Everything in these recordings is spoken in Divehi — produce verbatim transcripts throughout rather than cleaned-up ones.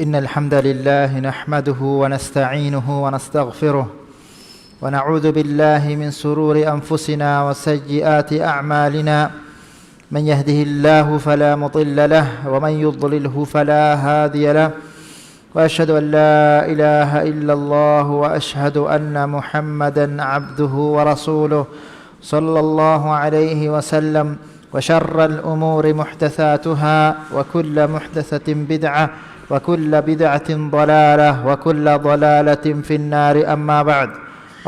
إن الحمد لله نحمده ونستعينه ونستغفره، ونعوذ بالله من شرور أنفسنا وسيئات أعمالنا. من يهده الله فلا مضل له، ومن يضلله فلا هادي له. وأشهد أن لا إله إلا الله، وأشهد أن محمدا عبده ورسوله، صلى الله عليه وسلم. وشر الأمور محدثاتها، وكل محدثة بدعة، وكل بدعة ضلالة، وكل ضلالة في النار. أما بعد،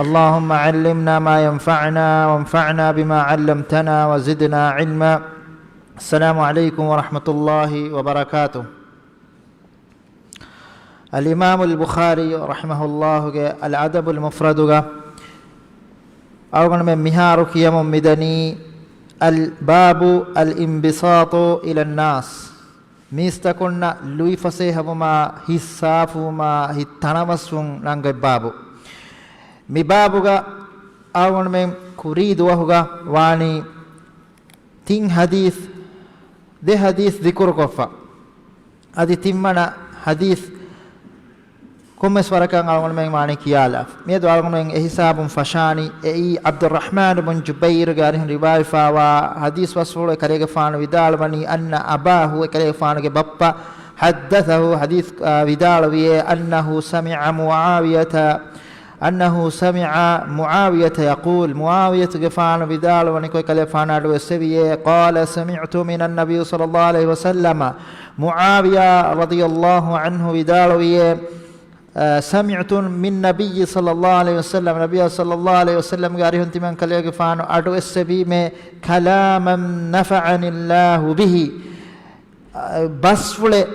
اللهم علمنا ما ينفعنا، وانفعنا بما علمتنا، وزدنا علما. السلام عليكم ورحمة الله وبركاته. އަލްއިމާމު އަލް ބުޚާރީ ރަޙިމަހުﷲގެ އަލްއަދަބު އަލްމުފްރަދުގަ އަޅުގަނޑުމެން މިހާރު ކިޔަމުން މިދަނީ، އަލް ބާބު އަލް އިންބިސާޠު އިލައްނާސް، މީސްތަކުންނަށް ލުއިފަސޭހަވުމާ، ހިތްސާފުވުމާ، ހިތް ތަނަވަސްވުން ރަނގަޅި ބާބު. މި ބާބުގަ އަޅުގަނޑުމެން ކުރީ ދުވަހުގަ ވާނީ ތިން ޙަދީޘް، ދެ ޙަދީޘް ޛިކުރުކޮށްފަ. އަދި ތިންވަނަ ޙަދީޘް ކޮންމެސް ވަރަކަށް އަޅުގަނޑުމެން ވާނީ ކިޔާލާފަ. މިއަދު އަޅުގަނޑުމެން އެހިސާބުން ފަށާނީ، އެއީ ޢަބްދުއްރަޙްމާނު ބުން ޖުބައިރުގެ އަރިހުން ރިވާވެފާވާ ޙަދީޘް ބަސްފުޅު އެކަލޭގެފާނު ވިދާޅުވަނީ، އަންނަ އަބާހު، އެކަލޭގެފާނުގެ ބައްޕަ، ޙައްދަޘަހު، ޙަދީޘް، އާ، ވިދާޅުވިއޭ، އަންނަހު ސަމިޢަ މުޢާވިޔަތަ، އަންނަހު ސަމިޢަ މުޢާވިޔަތަ ޔަޤޫލް، މުޢާވިޔަތުގެފާނު ވިދާޅުވަނިކޮށް އެކަލޭގެފާނަށް އަޑުއެއްސެވިއޭ، ޤާލަ ސަމިޢްތު މިނައްނަބިއްޔި ޞައްލައްލާހު ޢަލައިހި ވަސައްލަމަ، މުޢާވިޔާ ރަޟިޔައްލާހު ޢަންހު ވިދާޅުވިއޭ، އަ، ސަމިޢްތު މިން ނަބިއްޔި ޞައްލައްލާހު ޢަލައިހި ވަސައްލަމަ، ނަބިއްޔާ ޞައްލައްލާހު ޢަލައިހި ވަސައްލަމްގެ އަރިހުން ތިމަން ކަލޭގެފާނު އަޑުއެއްސެވީމޭ، ކަލާމަން ނަފަޢަނިއްލާހު ބިހި، އަ، ބަސްފުޅެއް،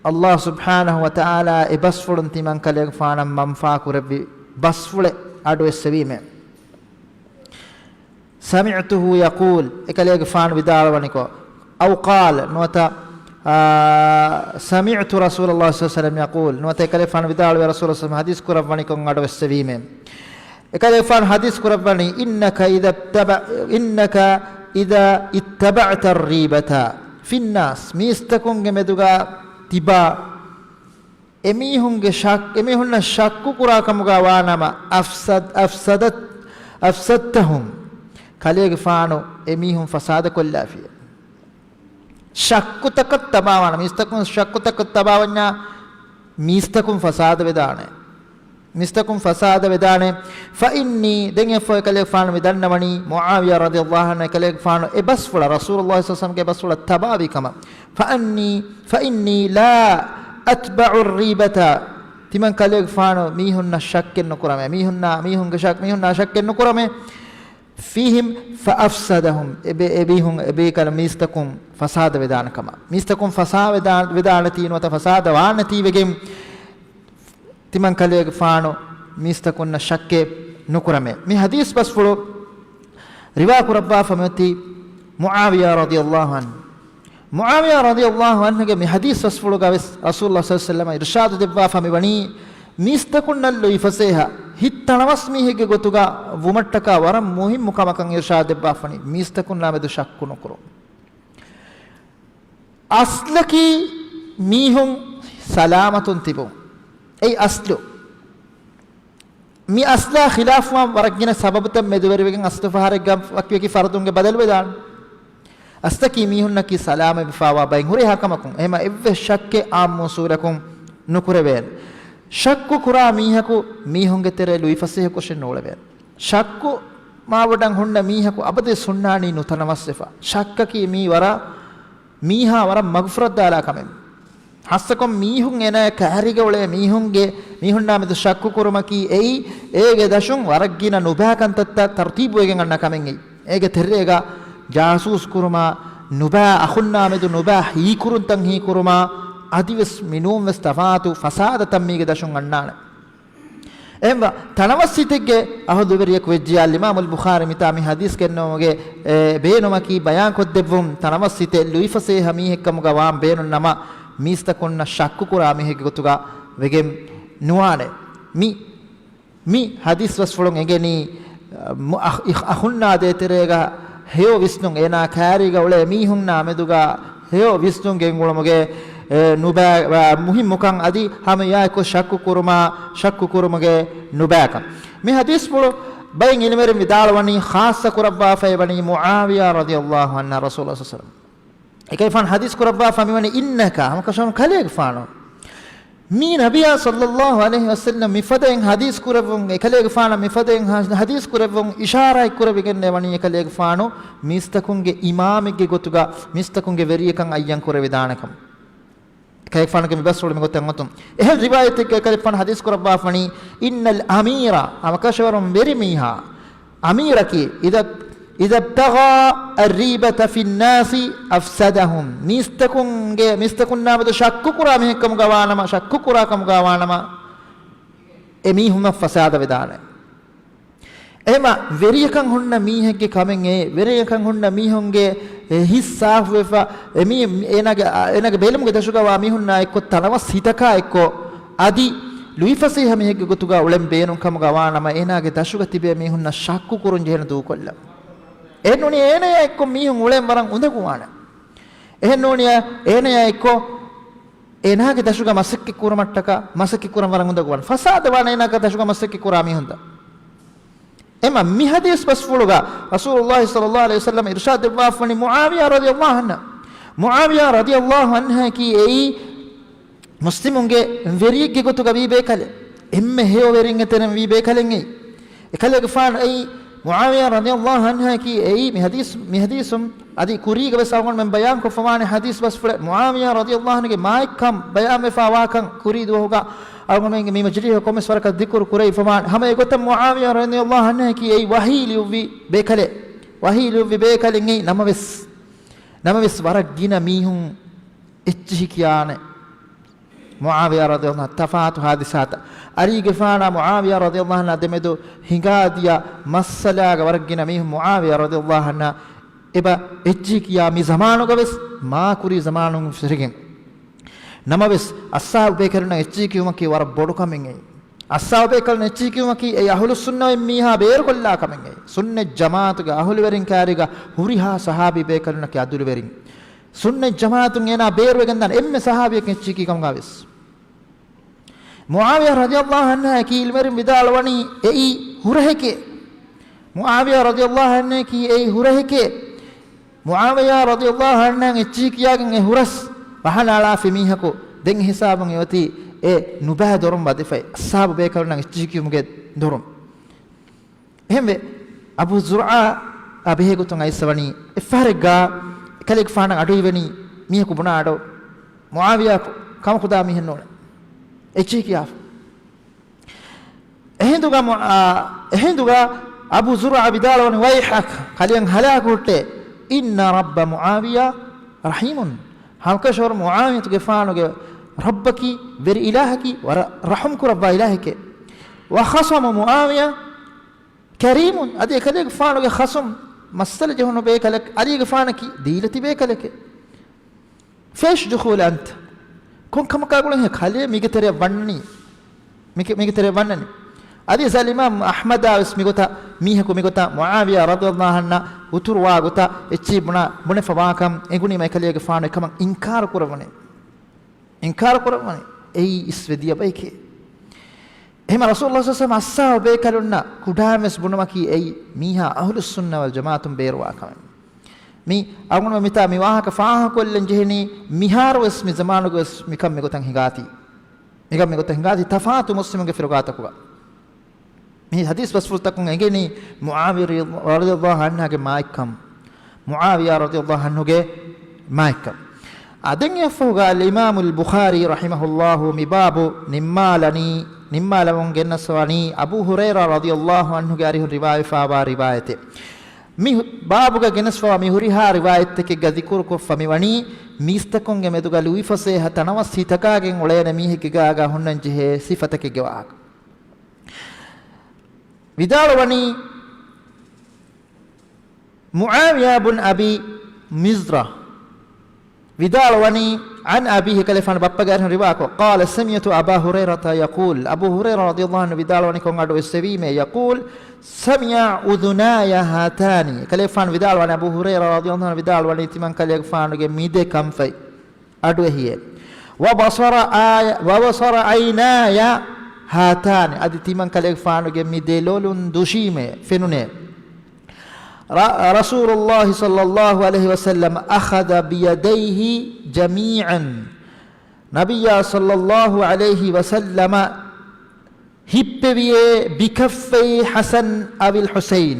ﷲ ސުބްޙާނަހު ވަތަޢާލާ އެ ބަސްފުޅުން ތިމަން ކަލޭގެފާނަށް މަންފާ ކުރެއްވި ބަސްފުޅެއް އަޑުއެއްސެވީމޭ. ސަމިޢްތުހު ޔަޤޫލް، އެކަލޭގެފާނު ވިދާޅުވަނިކޮށް، އައު ޤާލް، ނުވަތަ، އާ، ސަމިޢްތު ރަސޫލަﷲ ޞައްލަﷲު ޢަލައިހި ވަސައްލަމް ޔަޤޫލް، ނުވަތަ އެކަލޭގެފާނު ވިދާޅުވި ރަސޫލު ޞައްލަﷲު ޢަލައިހި ވަސައްލަމް ޙަދީޘް ކުރައްވަނިކޮށް އަޑުއެއްސެވީމޭ. އެކަލޭގެފާނު ޙަދީޘް ކުރައްވަނީ، އިންނަކަ އިޛަ އިއްތަބަ-، އިންނަކަ އިޛަ އިއްތަބަޢްތަ އައްރީބަތަ ފިއްނާސް، މީސްތަކުންގެ މެދުގަ ތިބާ އެމީހުންގެ ޝައް-، އެމީހުންނަށް ޝައްކު ކުރާ ކަމުގަ ވާނަމަ، އަފްސަދް-، އަފްސަދަތް-، އަފްސަދްތަހުމް، ކަލޭގެފާނު އެމީހުން ފަސާދަ ކޮށްލާފިޔޭ. ޝައްކުތަކަށް ތަބާވާނަ، މީސްތަކުން ޝައްކުތަކަށް ތަބާވަންޏާ، މީސްތަކުން ފަސާދަ ވެދާނެ. މީސްތަކުން ފަސާދަ ވެދާނެ. ފައިންނީ، ދެން އެއަށްފަހު އެކަލޭގެފާނު މި ދަންނަވަނީ، މުޢާވިޔާ ރަޟިޔަﷲު ޢަންހު އެކަލޭގެފާނު އެ ބަސްފުޅަށް، ރަސޫލުﷲ ޞައްލަﷲު ޢަލައިހި ވަސައްލަމްގެ ބަސްފުޅަށް ތަބާވި ކަމަށް. ފައިންނީ، ފައިންނީ ލާ އަތްބަޢު އައްރީބަތަ، ތިމަން ކަލޭގެފާނު މީހުންނަށް ޝައްކެއް ނުކުރަމޭ، މީހުންނާ، މީހުންގެ ޝައް-، މީހުންނާ ޝައްކެއް ނުކުރަމޭ. ފީހިމް ފައަފްސަދަހުމް، އެބޭ-، އެބީހުން، އެބޭކަލަ މީސްތަކުން ފަސާދަ ވެދާނެ ކަމަށް. މީސްތަކުން ފަސާ ވެދާ-، ވެދާނެތީ ނުވަތަ ފަސާދަ ވާނެތީވެގެން، ތިމަން ކަލޭގެފާނު މީސްތަކުންނަށް ޝައްކެއް ނުކުރަމޭ. މި ޙަދީޘް ބަސްފުޅު ރިވާ ކުރައްވާފަ މިއޮތީ މުޢާވިޔާ ރަޟިޔަﷲު ޢަންހު. މުޢާވިޔާ ރަޟިޔަﷲު ޢަންހުގެ މި ޙަދީޘް ބަސްފުޅުގަ ވެސް ރަސޫލުﷲ ޞައްލަﷲު ޢަލައިހި ވަސައްލަމަ އިރްޝާދު ދެއްވާފަ މިވަނީ، މީސްތަކުންނަށް ލުއިފަސޭހަ ހިތް ތަނަވަސް މީހެއްގެ ގޮތުގަ ވުމަށްޓަކާ ވަރަށް މުހިއްމު ކަމަކަށް އިރްޝާދު ދެއްވާފަނީ، މީސްތަކުންނާ މެދު ޝައްކު ނުކުރުން. އަސްލަކީ މީހުން ސަލާމަތުން ތިބުން. އެއީ އަސްލު. މި އަސްލާ ޚިލާފުވާން ވަރަށް ގިނަ ސަބަބުތައް މެދުވެރިވެގެން އަސްލު ފަހަރެއްގަ ވަކިވަކި ފަރުދުންގެ ބަދަލުވެދާނެ. އަސްލަކީ މީހުންނަކީ ސަލާމަތްވެފާވާ ބައެއް ހުރިހާ ކަމަކުން. އެހެމަ އެއްވެސް ޝައްކެއް އާއްމު އުސޫލަކުން ނުކުރެވޭނެ. ޝައްކު ކުރާ މީހަކު މީހުންގެ ތެރޭ ލުއިފަސޭހަކޮށެއް ނޫޅެވޭނެ. ޝައްކު މާބޮޑަށް ހުންނަ މީހަކު އަބަދެއް ހުންނާނީ ނުތަނަވަސްވެފަ. ޝައްކަކީ މީ ވަރަށް، މީހާ ވަރަށް މަގުފުރައްދާލާ ކަމެއް. ހައްސަކޮށް މީހުން އޭނާ ކައިރީގަ އުޅޭ މީހުންގެ، މީހުންނާ މެދު ޝައްކު ކުރުމަކީ އެއީ، އޭގެ ދަށުން ވަރަށް ގިނަ ނުބައި ކަންތައްތައް ތަރުތީބުވެގެން އަންނަ ކަމެއް އެއީ. އޭގެ ތެރޭގަ ޖާސޫސް ކުރުމާ، ނުބައި އަޚުންނާ މެދު ނުބައި ހީކުރުންތައް ހީކުރުމާ، އަދިވެސް މިނޫންވެސް ތަފާތު ފަސާދަތައް މީގެ ދަށުން އަންނާނެ. އެހެންވެ، ތަނަވަސް ހިތެއްގެ އަހުލުވެރިޔަކު ވެއްޖިޔާ، އަލްއިމާމު އަލްބުޚާރީ މިތާ މި ޙަދީޘް ގެންނެވުމުގެ، އެ، ބޭނުމަކީ ބަޔާންކޮށްދެއްވުން، ތަނަވަސް ހިތެއް ލުއިފަސޭހަ މީހެއްކަމުގަ ވާން ބޭނުން ނަމަ، މީސްތަކުންނަށް ޝައްކުކުރާ މީހެއްގެ ގޮތުގަ ވެގެން ނުވާނެ. މި، މި ޙަދީޘް ބަސްފުޅުން އެނގެނީ، މު-، އަޚް-، އިޚް-، އަޚުންނާ ދޭތެރޭގަ ހެޔޮ ވިސްނުން، އޭނާ ކައިރީގަ އުޅޭ މީހުންނާ މެދުގަ ހެޔޮ ވިސްނުން ގެންގުޅުމުގެ، އެ، ނުބައި، އަ، މުހިއްމުކަން އަދި ހަމައެއާއެކު ޝައްކު ކުރުމާ، ޝައްކު ކުރުމުގެ ނުބައިކަން. މި ޙަދީޘްފުޅު ބައިން ޢިލްމުވެރިން ވިދާޅުވަނީ ޚާއްޞަ ކުރައްވާފައި ވަނީ މުޢާވިޔާ ރަޟިޔަﷲ ޢަންހަ ރަސޫލާ ޞައްލަﷲ ޢަލައިހި ވަސައްލަމަ. އެކަލޭގެފާނު ޙަދީޘް ކުރައްވާފަ މިވަނީ އިންނަކަ، ހަމަކަށަވަރުން ކަލޭގެފާނު. މީ ނަބިއްޔާ ޞައްލަﷲ ޢަލައިހި ވަސައްލަމަ މިފަދައިން ޙަދީޘް ކުރެއްވުން، އެކަލޭގެފާނަށް މިފަދައިން ޙަ-، ޙަދީޘް ކުރެއްވުން އިޝާރާތް ކުރެވިގެންނެވަނީ އެކަލޭގެފާނު މީސްތަކުންގެ އިމާމެއްގެ ގޮތުގަ މީސްތަކުންގެ ވެރިޔަކަން އައްޔަން ކުރެވިދާނެކަމަށް. ކަލޭގެފާނުގެ މި ބަސްފުޅު މިގޮތަށް އޮތުން. އެހެން ރިވާޔަތެއްގައި ކަލޭގެފާނު ޙަދީޘް ކުރައްވާފަނީ، "إن الأمير"، ހަމަކަށަވަރުން ވެރި މީހާ، އަމީރަކީ، "إذا، إذا ابتغى الريبة في الناس أفسدهم"، މީސްތަކުންގެ، މީސްތަކުންނާ މެދު ޝައްކު ކުރާ މީހެއްކަމުގަ ވާނަމަ، ޝައްކު ކުރާ ކަމުގަ ވާނަމަ، އެ މީހުންނަށް ފަސާދަ ވެދާނެ. އެހެމަ ވެރިޔަކަން ހުންނަ މީހެއްގެ ކަމެއް އެ، ވެރިޔަކަން ހުންނަ މީހުންގެ، އެ، ހިތް ސާފުވެފަ، އެ މީ، އޭނާގެ، އޭނާގެ ބެލުމުގެ ދަށުގަ ވާ މީހުންނާ އެއްކޮށް ތަނަވަސް ހިތަކާ އެއްކޮށް، އަދި ލުއިފަސޭހަ މީހެއްގެ ގޮތުގަ އުޅެން ބޭނުން ކަމުގަ ވާނަމަ، އޭނާގެ ދަށުގަ ތިބޭ މީހުންނަށް ޝައްކު ކުރުން ޖެހޭނެ ދޫކޮށްލަން. އެހެން ނޫނީ އޭނަޔާ އެއްކޮށް މީހުން އުޅެން ވަރަށް އުނދަގޫވާނެ. އެހެން ނޫނީ އޭނަޔާ އެއްކޮށް އޭނާގެ ދަށުގަ މަސައްކަތް ކުރުމަށްޓަކާ، މަސައްކަތް ކުރަން ވަރަށް އުނދަގޫވާނެ. ފަސާދަވާނެ އޭނާގެ ދަށުގަ މަސައްކަތް ކުރާ މީހުންތައް. އެމަ މި ޙަދީޘް ބަސްފުޅުގަ ރަސޫލުﷲ ޞައްލަﷲ ޢަލައިހި ވަސައްލަމަ އިރުޝާދު ދެއްވާފަނީ މުޢާވިޔާ ރަޟިޔަﷲ ޢަންހަ. މުޢާވިޔާ ރަޟިޔަﷲ ޢަންހައަކީ އެއީ މުސްލިމުންގެ ވެރިއެއްގެ ގޮތުގަ ވީ ބޭކަލެއް. އެންމެ ހެޔޮ ވެރިންގެ ތެރެއިން ވީ ބޭކަލެއް އެއީ. އެކަލޭގެފާނު އެއީ މުޢާވިޔާ ރަޟިޔަﷲ ޢަންހައަކީ އެއީ މި ޙަދީޘް، މި ޙަދީޘުން އަދި ކުރީގަ ވެސް އަޅުގަނޑުމެން ބަޔާންކޮށްފަވާނެ ޙަދީޘް ބަސްފުޅެއް. މުޢާވިޔާ ރަޟިޔަﷲ ޢަންހުގެ މާތްކަން ބަޔާންވެފާވާކަން ކުރީ ދުވަހުގަ އަޅުގަނޑުމެންގެ މި މަޖިލީހަށް ކޮންމެސް ވަރަކަށް ޛިކުރު ކުރެވިފަވާނެ. ހަމަ އެގޮތަށް މުޢާވިޔާ ރަޟިޔަﷲ ޢަންހައަކީ އެއީ ވަޙީ ލިޔުއްވި ބޭކަލެއް. ވަޙީ ލިޔުއްވި ބޭކަލެއް އެއީ. ނަމަވެސް، ނަމަވެސް ވަރަށް ގިނަ މީހުން އެއްޗިހި ކިޔާނެ މުޢާވިޔާ ރަޟިޔަﷲ ޢަންހު ތަފާތު ޙާދިސާތައް. އަރީގެފާނާ މުޢާވިޔާ ރަޟިޔަﷲ ޢަންހު ދެމެދު ހިނގާދިޔަ މައްސަލާގަ ވަރަށް ގިނަ މީހުން މުޢާވިޔާ ރަޟިޔަﷲ ޢަންހު އެބަ އެއްޗިހި ކިޔާ މި ޒަމާނުގަ ވެސް މާ ކުރީ ޒަމާނުން ފެށިގެން. ނަމަވެސް، އަޞްޙާބު ބޭކަލުންނަށް އެއްޗިހި ކިޔުމަކީ ވަރަށް ބޮޑު ކަމެއް އެއީ. އަޞްޙާބު ބޭކަލުންނަށް އެއްޗިހި ކިޔުމަކީ އެއީ އަހުލުއްސުންނަ ވަލް ޖަމާޢަތުގެ އަހުލުވެރިން ކައިރީގަ ހުރިހާ ޞަޙާބީ ބޭކަލުންނަކީ ޢަދުލުވެރިން. ސުންނަތް ޖަމާޢަތުން އޭނާ ބޭރުވެގެންދާނެ އެންމެ ޞަޙާބީއަކަށް އެއްޗިހި ކަމުގަ ވެސް. މުޢާވިޔާ ރަޟިޔަﷲ ޢަންހައަކީ ޢިލްމުވެރިން ވިދާޅުވަނީ އެއީ ހުރަހެކޭ. މުޢާވިޔާ ރަޟިޔަﷲ ޢަންހައަކީ އެއީ ހުރަހެކޭ. މުޢާވިޔާ ރަޟިޔަﷲ ޢަންހައަށް އެއްޗިހި ކިޔާގެން އެ ހުރަސް ބަހަނާޅާފި މީހަކު ދެން އެ ހިސާބުން އެއޮތީ އެ ނުބައި ދޮރުން ވަދެފައި، އަޞްޙާބު ބޭކަލުންނަށް އެއްޗިހި ކިޔުމުގެ ދޮރުން. އެހެންވެ، އަބޫ ޒުރްޢާ އާ ބެހޭގޮތުން އައިސްވަނީ އެއްފަހަރެއްގާ އެކަލޭގެފާނަށް އަޑުއިވެނީ މީހަކު ބުނާ އަޑު، މުޢާވިޔާ ކަމަކުދާ މީހެއް ނޫނޭ. އެއްޗިހި ކިޔާފަ. އެހިނދުގަ މު-، އާ، އެހިނދުގަ އަބޫ ޒުރްޢާ ވިދާޅުވަނީ، "ވައިޙަކަ، ކަލެއަށް ހަލާކު ހުއްޓޭ، إن رب معاوية رحيم." ހަމަކަށަވަރު މުޢާވިޔަތުގެފާނުގެ ރައްބަކީ، ވެރި އިލާހަކީ، ވަރަށް ރަޙުމް ކުރައްވާ އިލާހެކޭ. "وخصم معاوية كريم." އަދި އެކަލޭގެފާނުގެ ޚަޞުމް، މައްސަލަ ޖެހުނު ބޭކަލެއް، އަލީގެފާނަކީ ދީލަތި ބޭކަލެކޭ. فايش دخول أنت؟ ކޮން ކަމަކާ ގުޅެންހޭ ކަލޭ މީގެ ތެރެއަށް ވަންނަނީ؟ މީގެ، މީގެ ތެރެއަށް ވަންނަނީ. އަދި އިމާމް އަޙްމަދާ ވެސް މިގޮތަށް މީހަކު މިގޮތަށް މުޢާވިޔާ ރަޟިޔަﷲ ޢަންހަ އުތުރުވާ ގޮތަށް އެއްޗިހި ބުނާ، ބުނެފަވާކަން އެނގުނީމަ އެކަލޭގެފާނު އެކަމަށް އިންކާރު ކުރައްވަނީ. އިންކާރު ކުރައްވަނީ. އެއީ އިސްވެ ދިޔަ ބައެކޭ. އެހެންމަ ރަސޫލުﷲ ޞައްލަﷲ ޢަލައިހި ވަސައްލަމަ އަޞްޙާބު ބޭކަލުންނަށް ކުޑައިން ވެސް ބުނުމަކީ އެއީ މީހާ އަހުލުއްސުންނަ ވަލް ޖަމާޢަތުން ބޭރުވާ ކަމެއް. މި އަޅުގަނޑު މިތާ މި ވާހަކަ ފާހަގަކޮށްލަން ޖެހެނީ، މިހާރު ވެސް މި ޒަމާނުގަ ވެސް މިކަން މިގޮތަށް ހިނގާތީ. މިކަން މިގޮތަށް ހިނގާތީ ތަފާތު މުސްލިމުންގެ ފިރުގާތަކުގަ. މި ޙަދީޘް ބަސްފުޅުތަކުން އެނގެނީ މުޢާވިޔާ ރަޟިޔަﷲ ޢަންހާގެ މާތްކަން. މުޢާވިޔާ ރަޟިޔަﷲ ޢަންހުގެ މާތްކަން. އާ، ދެން އެއަށްފަހުގަ އަލްއިމާމުލް ބުޚާރީ ރަޙިމަހުﷲ މި ބާބު ނިންމާލަނީ، ނިންމާލަމުން ގެންނަސްވަނީ އަބޫ ހުރައިރާ ރަޟިޔަﷲ ޢަންހުގެ އަރިހުން ރިވާވެފާވާ ރިވާޔަތެއް. މި ހު-، ބާބުގަ ގެނެސްފަވާ މި ހުރިހާ ރިވާޔަތްތަކެއްގަ ޛިކުރުކޮށްފަ މިވަނީ، މީސްތަކުންގެ މެދުގަ ލުއިފަސޭހަ ތަނަވަސް ހިތަކާގެން އުޅޭނެ މީހެއްގެ ގާގަ ހުންނަން ޖެހޭ ސިފަތަކެއްގެ ވާހަކަ. ވިދާޅުވަނީ، މުޢާވިޔާ ބުން އަބީ މިޒްރާ ވިދާޅުވަނީ، عن أبيه، ކަލޭފާނު ބައްޕަގެ އަރިހުން ރިވާކޮށް، قال سمعت أبا هريرة يقول، އަބޫ ހުރައިރާ ރަޟިޔަﷲ ޢަންހު ވިދާޅުވަނީ ކޮން އަޑު އެއްސެވީމޭ، يقول سمع أذناي هاتان، ކަލޭފާނު ވިދާޅުވަނީ، އަބޫ ހުރައިރާ ރަޟިޔަﷲ ޢަންހު ވިދާޅުވަނީ ތިމަން ކަލޭގެފާނުގެ މި ދެ ކަންފަތް އަޑު އެހިއޭ. وبصر آي، وبصر عيناي هاتان، އަދި ތިމަން ކަލޭގެފާނުގެ މި ދެ ލޮލުން ދުށީމޭ ފެނުނޭ. ر، رسول الله صلى الله عليه وسلم أخذ بيديه جميعا، ނަބިއްޔާ ޞައްލައްލާހު ޢަލައިހި ވަސައްލަމަ ހިއްޕެވިޔޭ بكفي الحسن أو الحسين،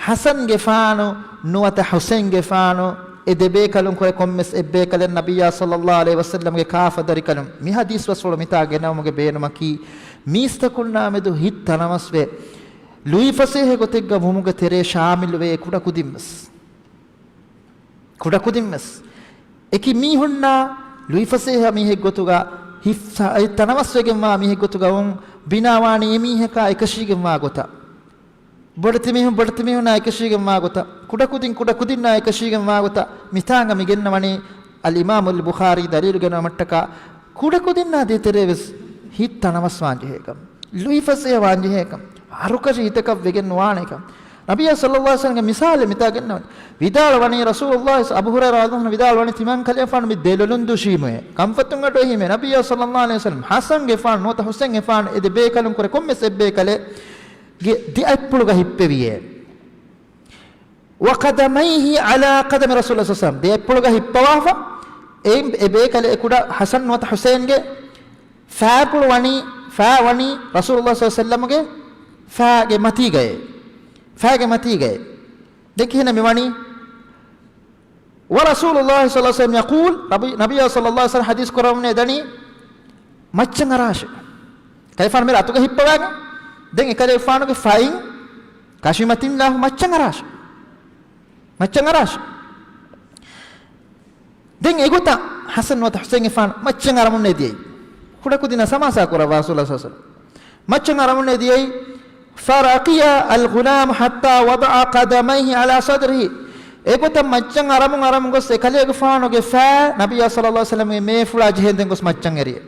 ޙަސަންގެފާނު ނުވަތަ ޙުސައިންގެފާނު، އެ ދެބޭކަލުން ކުރެ ކޮންމެސް އެއްބޭކަލެއް ނަބިއްޔާ ޞައްލައްލާހު ޢަލައިހި ވަސައްލަމްގެ ކާފަ ދަރިކަލުން. މި ޙަދީޘް ބަސްފުޅު މިތާ ގެނައުމުގެ ބޭނުމަކީ، މީސްތަކުންނާ މެދު ހިތް ތަނަވަސްވެ، ލުއިފަސޭހަ ގޮތެއްގަ ވުމުގެ ތެރޭ ޝާމިލުވޭ ކުޑަކުދިންވެސް. ކުޑަކުދިންވެސް. އެކި މީހުންނާ ލުއިފަސޭހަ މީހެއްގޮތުގަ ހިތް ތަނަވަސްވެގެންވާ މީހެއްގޮތުގަ ވުން ބިނާވާނީ އެ މީހަކާ އެކަށީގެންވާ ގޮތަށް. ބޮޑެތި މީހުން ބޮޑެތި މީހުންނާ އެކަށީގެންވާ ގޮތަށް. ކުޑަކުދިން ކުޑަކުދިންނާ އެކަށީގެންވާ ގޮތަށް. މިތާނގަ މިގެންނަވަނީ އަލްއިމާމު އަލް ބުޚާރީ ދަލީލު ގެނައުމަށްޓަކާ ކުޑަކުދިންނާ ދޭތެރޭވެސް ހިތް ތަނަވަސްވާންޖެހޭކަން، ލުއިފަސޭހަވާންޖެހޭކަން، ހަރުކަށި ހިތަކަށް ވެގެން ނުވާނޭކަން. ނަބިއްޔާ ޞައްލައްލާހު ޢަލައިހި ވަސައްލަމްގެ މިސާލެއް މިތާ ގެންނަވަނީ. ވިދާޅުވަނީ ރަސޫލުﷲ، އަބޫ ހުރައިރާ ރަޟިޔަﷲ ޢަންހު ވިދާޅުވަނީ، ތިމަން ކަލޭފާނު މި ދެލޮލުން ދުށީމޭ، ކަންފަތުން އަޑުއެހީމޭ، ނަބިއްޔާ ޞައްލައްލާހު ޢަލައިހި ވަސައްލަމް ޙަސަންގެފާނު ނުވަތަ ޙުސައިންގެފާނު އެ ދެބޭކަލުން ކުރެ ކޮންމެސް އެއްބޭކަލެއްގެ ދެ އަތްޕުޅުގަ ހިއްޕެވިޔޭ. وقدميه على قدمي رسول الله صلى الله عليه وسلم، ދެ އަތްޕުޅުގަ ހިއްޕަވާފަ، އެއިން އެ ބޭކަލެއް އެކުޑަ ޙަސަން ނުވަތަ ޙުސައިންގެ ފާޕުޅު ވަނީ، ފާ ވަނީ ރަސޫލުﷲ ޞައްލައްލާހު ޢަލައިހި ވަސައްލަމްގެ ފާގެ މަތީގައޭ. ފާގެ މަތީގައޭ. ދެން ކިހިނެއް މި ވަނީ؟ ورسول الله صلى الله عليه وسلم يقول، ނަބި، ނަބިއްޔާ ޞައްލައްލާހު ޢަލައިހި ވަސައްލަމް ޙަދީޘް ކުރައްވަނީ ދަނީ މައްޗަށް އަރާށޭ. ކަލޭފާނު މި އަތުގަ ހިއްޕަވާގެން، ދެން އެކަލޭފާނުގެ ފައިން ކަށިމަތިން ލާފަ މައްޗަށް އަރާށޭ. މައްޗަށް އަރާށޭ. ދެން އެގޮތަށް ޙަސަން ނުވަތަ ޙުސައިންގެފާނު މައްޗަށް އަރަމުންނޭ ދިޔައީ. ކުޑަކުދިންނަށް ސަމާސާ ކުރައްވާ ރަސޫލުﷲ ޞައްލައްލާހު ޢަލައިހި ވަސައްލަމް. މައްޗަށް އަރަމުންނޭ ދިޔައީ. فرقي الغلام حتى وضع قدميه على صدره. އެގޮތަށް މައްޗަށް އަރަމުން އަރަމުން ގޮސް އެކަލޭގެފާނުގެ ފާ ނަބިއްޔާ ޞައްލައްލާހު ޢަލައިހި ވަސައްލަމްގެ މޭފުޅާ ޖެހެން ދެން ގޮސް މައްޗަށް އެރިއޭ.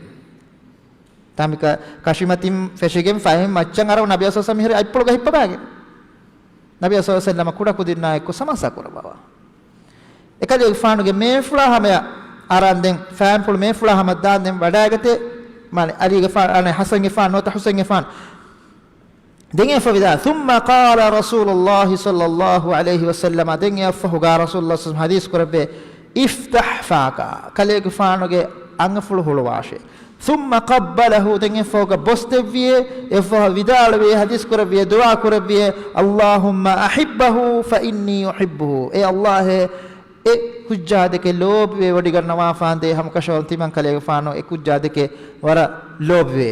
ތާނބިކަ ކަށިމަތިން ފެށިގެން ފައިން މައްޗަށް އަރަމުން ނަބިއްޔާ ޞައްލައްލާހު ޢަލައިހި ވަސައްލަމް މިހިރީ އަތްޕުޅުގަ ހިއްޕަވާގެން. ނަބިއްޔާ ޞައްލައްލާހު ޢަލައިހި ވަސައްލަމަ ކުޑަކުދިންނާ އެއްކޮށް ސަމާސާ ކުރައްވާ. އެކަލޭގެފާނުގެ މޭފުޅާ ހަމަޔަށް އަރާން ދެން ފާންޕުޅު މޭފުޅާ ހަމަ ދާން ދެން ވަޑައިގަތޭ. މާނަ ޢަލީގެފާނު، އަނެއް ޙަސަންގެފާނު ނުވަތަ ޙުސައިންގެފާނު. ދެން އެއަށްފަހު ވިދާ، ثم قال رسول الله صلى الله عليه وسلم، ދެން އެއަށްފަހުގަ ރަސޫލުﷲ ޞައްލައްލާހު ޢަލައިހި ވަސައްލަމް ޙަދީޘް ކުރެއްވޭ، افتح فاك، ކަލޭގެފާނުގެ އަނގަފުޅު ހުޅުވާށޭ. ثم قبله، ދެން އެއަށްފަހުގަ ބޮސްދެއްވިޔޭ، އެއަށްފަހު ވިދާޅުވިޔޭ، ޙަދީޘް ކުރެއްވިޔޭ، ދުޢާ ކުރެއްވިޔޭ، اللهم أحبه فإني أحبه، އޭ ﷲ، އެ ކުއްޖާ ދެކެ ލޯބިވެވޮޑިގަންނަވާފާނދޭ ހަމަކަށަވަރުން ތިމަން ކަލޭގެފާނު އެ ކުއްޖާ ދެކެ ވަރަށް ލޯބިވޭ.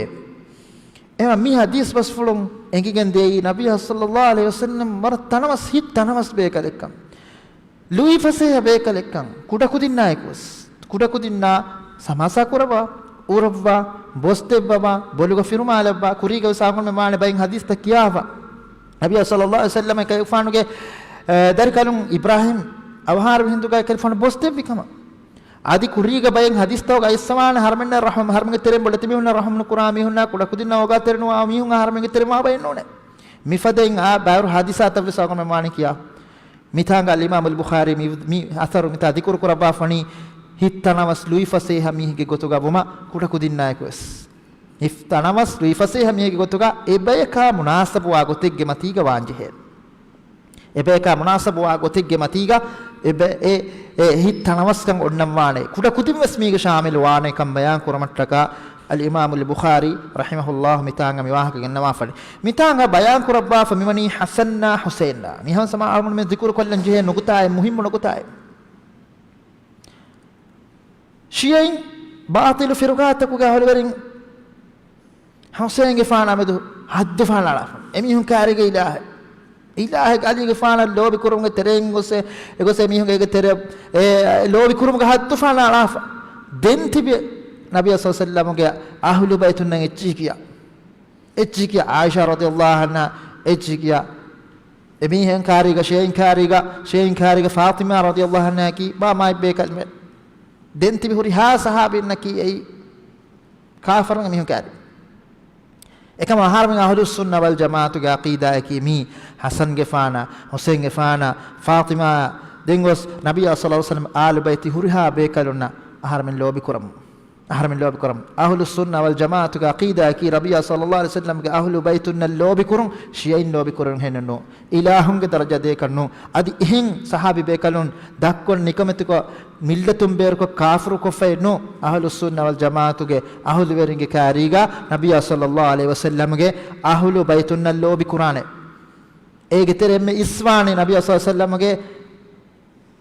އެމަ މި ޙަދީޘް ބަސްފުޅުން އެނގިގެން ދިޔައީ ނަބިއްޔާ ޞައްލައްލާހު ޢަލައިހި ވަސައްލަމް ވަރަށް ތަނަވަސް، ހިތް ތަނަވަސް ބޭކަލެއްކަން. ލުއިފަސޭހަ ބޭކަލެއްކަން. ކުޑަކުދިންނާއެކުވެސް، ކުޑަކުދިންނާ ސަމާސާ ކުރައްވާ، އުރައްވާ، ބޮސްދެއްވަވާ، ބޮލުގަ ފިރުމާލައްވާ، ކުރީގަވެސް އާންމުން ވާނެ ބައެއް ޙަދީޘްތައް ކިޔާފަ. ނަބިއްޔާ ޞައްލައްލާހު ޢަލައިހި ވަސައްލަމަ ކަލޭގެފާނުގެ، އެ، ދަރިކަލުން އިބްރާހީމް އަވަހާރަވި ހިނދުގައި ކަލޭގެފާނު ބޮސްދެއްވި ކަމަށް. އަދި ކުރީގަ ބައެއް ޙަދީޘްތަކުގަ އައިސްފަވާނެ އަހަރުމެންނަށް ރަޙުމް، އަހަރުމެންގެ ތެރެއިން ބޮޑެތި މީހުންނަށް ރަޙުމް ނުކުރާ މީހުންނާ، ކުޑަކުދިންނަށް އޯގާތެރި ނުވާ މީހުން އަހަރުމެންގެ ތެރެއިން ވާ ބައެއް ނޫނޭ. މިފަދައިން އާ ބައިވަރު ޙާދިސާތައްވެސް އަޅުގަނޑުމެން ވާނީ ކިޔާ. މިތާނގަ އަލްއިމާމު އަލް ބުޚާރީ މި، މި އަސަރު މިތާ ޛިކުރު ކުރައްވާފަނީ ހިތް ތަނަވަސް ލުއިފަސޭހަ މީހެއްގެ ގޮތުގަ ވުމަށް ކުޑަކުދިންނާއެކުވެސް. ހިތް ތަނަވަސް ލުއިފަސޭހަ މީހެއްގެ ގޮތުގަ އެބަޔަކާ މުނާސަބުވާ ގޮތެއްގެ މަތީގަ ވާންޖެހޭ. އެބަޔަކާ މުނާސަބުވާ ގޮތެއްގެ މަތީގަ އެބަ، އެ، އެ ހިތް ތަނަވަސްކަން އޮންނަންވާނެ. ކުޑަކުދިންވެސް މީގަ ޝާމިލު ވާނެ ކަން ބަޔާން ކުރުމަށްޓަކާ އަލްއިމާމު އަލް ބުޚާރީ ރަޙިމަހުﷲ މިތާނގަ މި ވާހަކަ ގެންނަވާފަނީ. މިތާނގަ ބަޔާން ކުރައްވާފަ މިވަނީ ޙަސަންއާ ޙުސައިނާ. މިހާ ސަމާ އަޅުގަނޑުމެން ޛިކުރު ކޮށްލަން ޖެހޭ ނުކުތާއެއް، މުހިއްމު ނުކުތާއެއް. ޝިޔަޢީން ބާޠިލު ފިރުޤާތަކުގެ އަހުލުވެރިން ޙުސައިންގެފާނާ މެދު ހައްދުފަހަނައަޅާފަ. އެމީހުން ކާރީގެ އިލާހެއް. އިލާހެއް ޢަލީގެފާނަށް ލޯބިކުރުމުގެ ތެރެއިން ގޮސް، އެގޮސް އެމީހުންގެ އޭގެ ތެރެ، އެ، ލޯބިކުރުމުގެ ހައްދުފަހަނައަޅާފަ. ދެން ތިބި ނަބިއްޔާ ޞައްލަﷲު ޢަލައިހި ވަސައްލަމުގެ އަހުލު ބައިތުންނަށް އެއްޗިހި ކިޔާ. އެއްޗިހި ކިޔާ. ޢާއިޝާ ރަޟިޔަﷲު ޢަންހާ އެއްޗިހި ކިޔާ. އެމީހެއް ކާރީގަ، ޝިޔަޢީން ކާރީގަ، ޝިޔަޢީން ކާރީގަ ފާޠިމާ ރަޟިޔަﷲު ޢަންހާއަކީ ބާ މާތް ބޭކަލްމެ. ދެން ތިބި ހުރިހާ ޞަޙާބީންނަކީ އެއީ ކާފަރުން އެމީހުން ކާރީ. އެކަމަށް އަހަރުމެން އަހުލުއްސުންނަ ވަލްޖަމާޢަތުގެ ޢަޤީދާއަކީ މީ ޙަސަންގެފާނާ، ޙުސައިންގެފާނާ، ފާޠިމާއާ، ދެން ގޮސް ނަބިއްޔާ ޞައްލަﷲު ޢަލައިހި ވަސައްލަމް އާލު ބައިތީ ހުރިހާ ބޭކަލުންނަށް އަހަރުމެން ލޯބި ކުރަމު. އަހަރެމެން ލޯބިކުރަމު. އަހުލުއްސުންނަ ވަލްޖަމާޢަތުގެ ޢަޤީދާއަކީ ރަބީޢާ ޞައްލައްލާހު ޢަލައިހި ވަސައްލަމްގެ އަހުލު ބައިތުންނަށް ލޯބިކުރުން، ޝިޔަޢީން ލޯބިކުރަން ހެނެއްނު. އިލާހުންގެ ދަރަޖަ ދޭކަށްނު. އަދި އެހެން ޞަޙާބީ ބޭކަލުން ދަށްކޮށް ނިކަމެތިކޮށް މިއްލަތުން ބޭރުކޮށް ކާފަރުކޮށްފައެއްނު. އަހުލުއްސުންނަ ވަލްޖަމާޢަތުގެ އަހުލުވެރިންގެ ކާރީގަ ނަބިއްޔާ ޞައްލައްލާހު ޢަލައިހި ވަސައްލަމްގެ އަހުލު ބައިތުންނަށް ލޯބިކުރާނެ. އޭގެ ތެރެ އެންމެ އިސްވާނީ ނަބިއްޔާ ޞައްލައްލާހު ޢަލައިހި ވަސައްލަމްގެ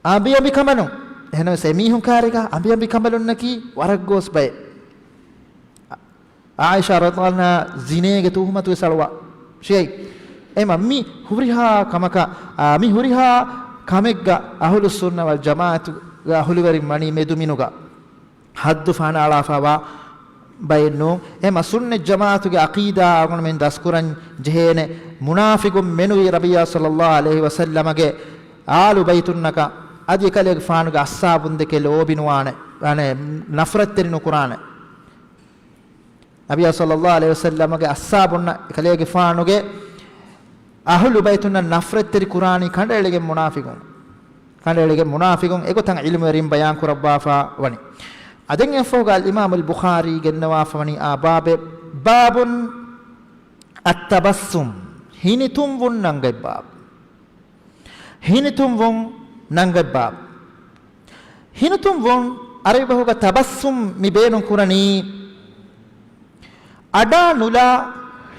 އަނބިއަނބިކަނބަލުން. އެހެނަސް އެމީހުން ކާރީގަ އަނބިއަނބިކަނބަލުންނަކީ ވަރަށް ގޯސް ބައެއް. ޢާއިޝާ ރަޟިޔައްލާހު ޢަންހާ ޒިނޭގެ ތުހުމަތުވެސް އަޅުވާ. ޝިޔަޢީ. އެމަ މި ހުރިހާ ކަމަކަށް، އާ، މި ހުރިހާ ކަމެއްގަ އަހުލުއްސުންނަ ވަލްޖަމާޢަތުގެ އަހުލުވެރިން ވަނީ މެދުމިނުގަ. ޙައްދު ފަހަނައަޅާފައިވާ ބައެއްނޫން. އެމަ ސުންނަތް ޖަމާޢަތުގެ ޢަޤީދާ އަޅުގަނޑުމެން ދަސްކުރަން ޖެހޭނެ މުނާފިޤުން މެނުވީ ރަބީޢާ ޞައްލައްލާހު ޢަލައިހި ވަސައްލަމްގެ އާލު ބައިތުންނަކަށް އަދި އެކަލޭގެފާނުގެ އައްޞާބުންދެކެ ލޯބިނުވާނެ، އަނެ، ނަފްރަތްތެރި ނުކުރާނެ. ނަބިއްޔާ ޞައްލައްލާހު ޢަލައިހި ވަސައްލަމްގެ އައްޞާބުންނަށް އެކަލޭގެފާނުގެ އަހުލު ބައިތުންނަށް ނަފްރަތްތެރި ކުރާނީ ކަނޑައެޅިގެން މުނާފިޤުން. ކަނޑައެޅިގެން މުނާފިޤުން އެގޮތަށް ޢިލްމުވެރިން ބަޔާން ކުރައްވާފަ ވަނީ. އަދެން އެފަހުގަ އަލްއިމާމު އަލްބުޚާރީ ގެންނަވާފަ ވަނީ އާ ބާބެއް، باب التبسم، ހިނިތުންވުން ނަންގަތް ބާބު. ހިނިތުންވުން ނަންގަތް ބާބު. ހިނިތުންވުން ޢަރަބި ބަހުގަ ތަބައްސުމް މި ބޭނުން ކުރަނީ އަޑާ ނުލާ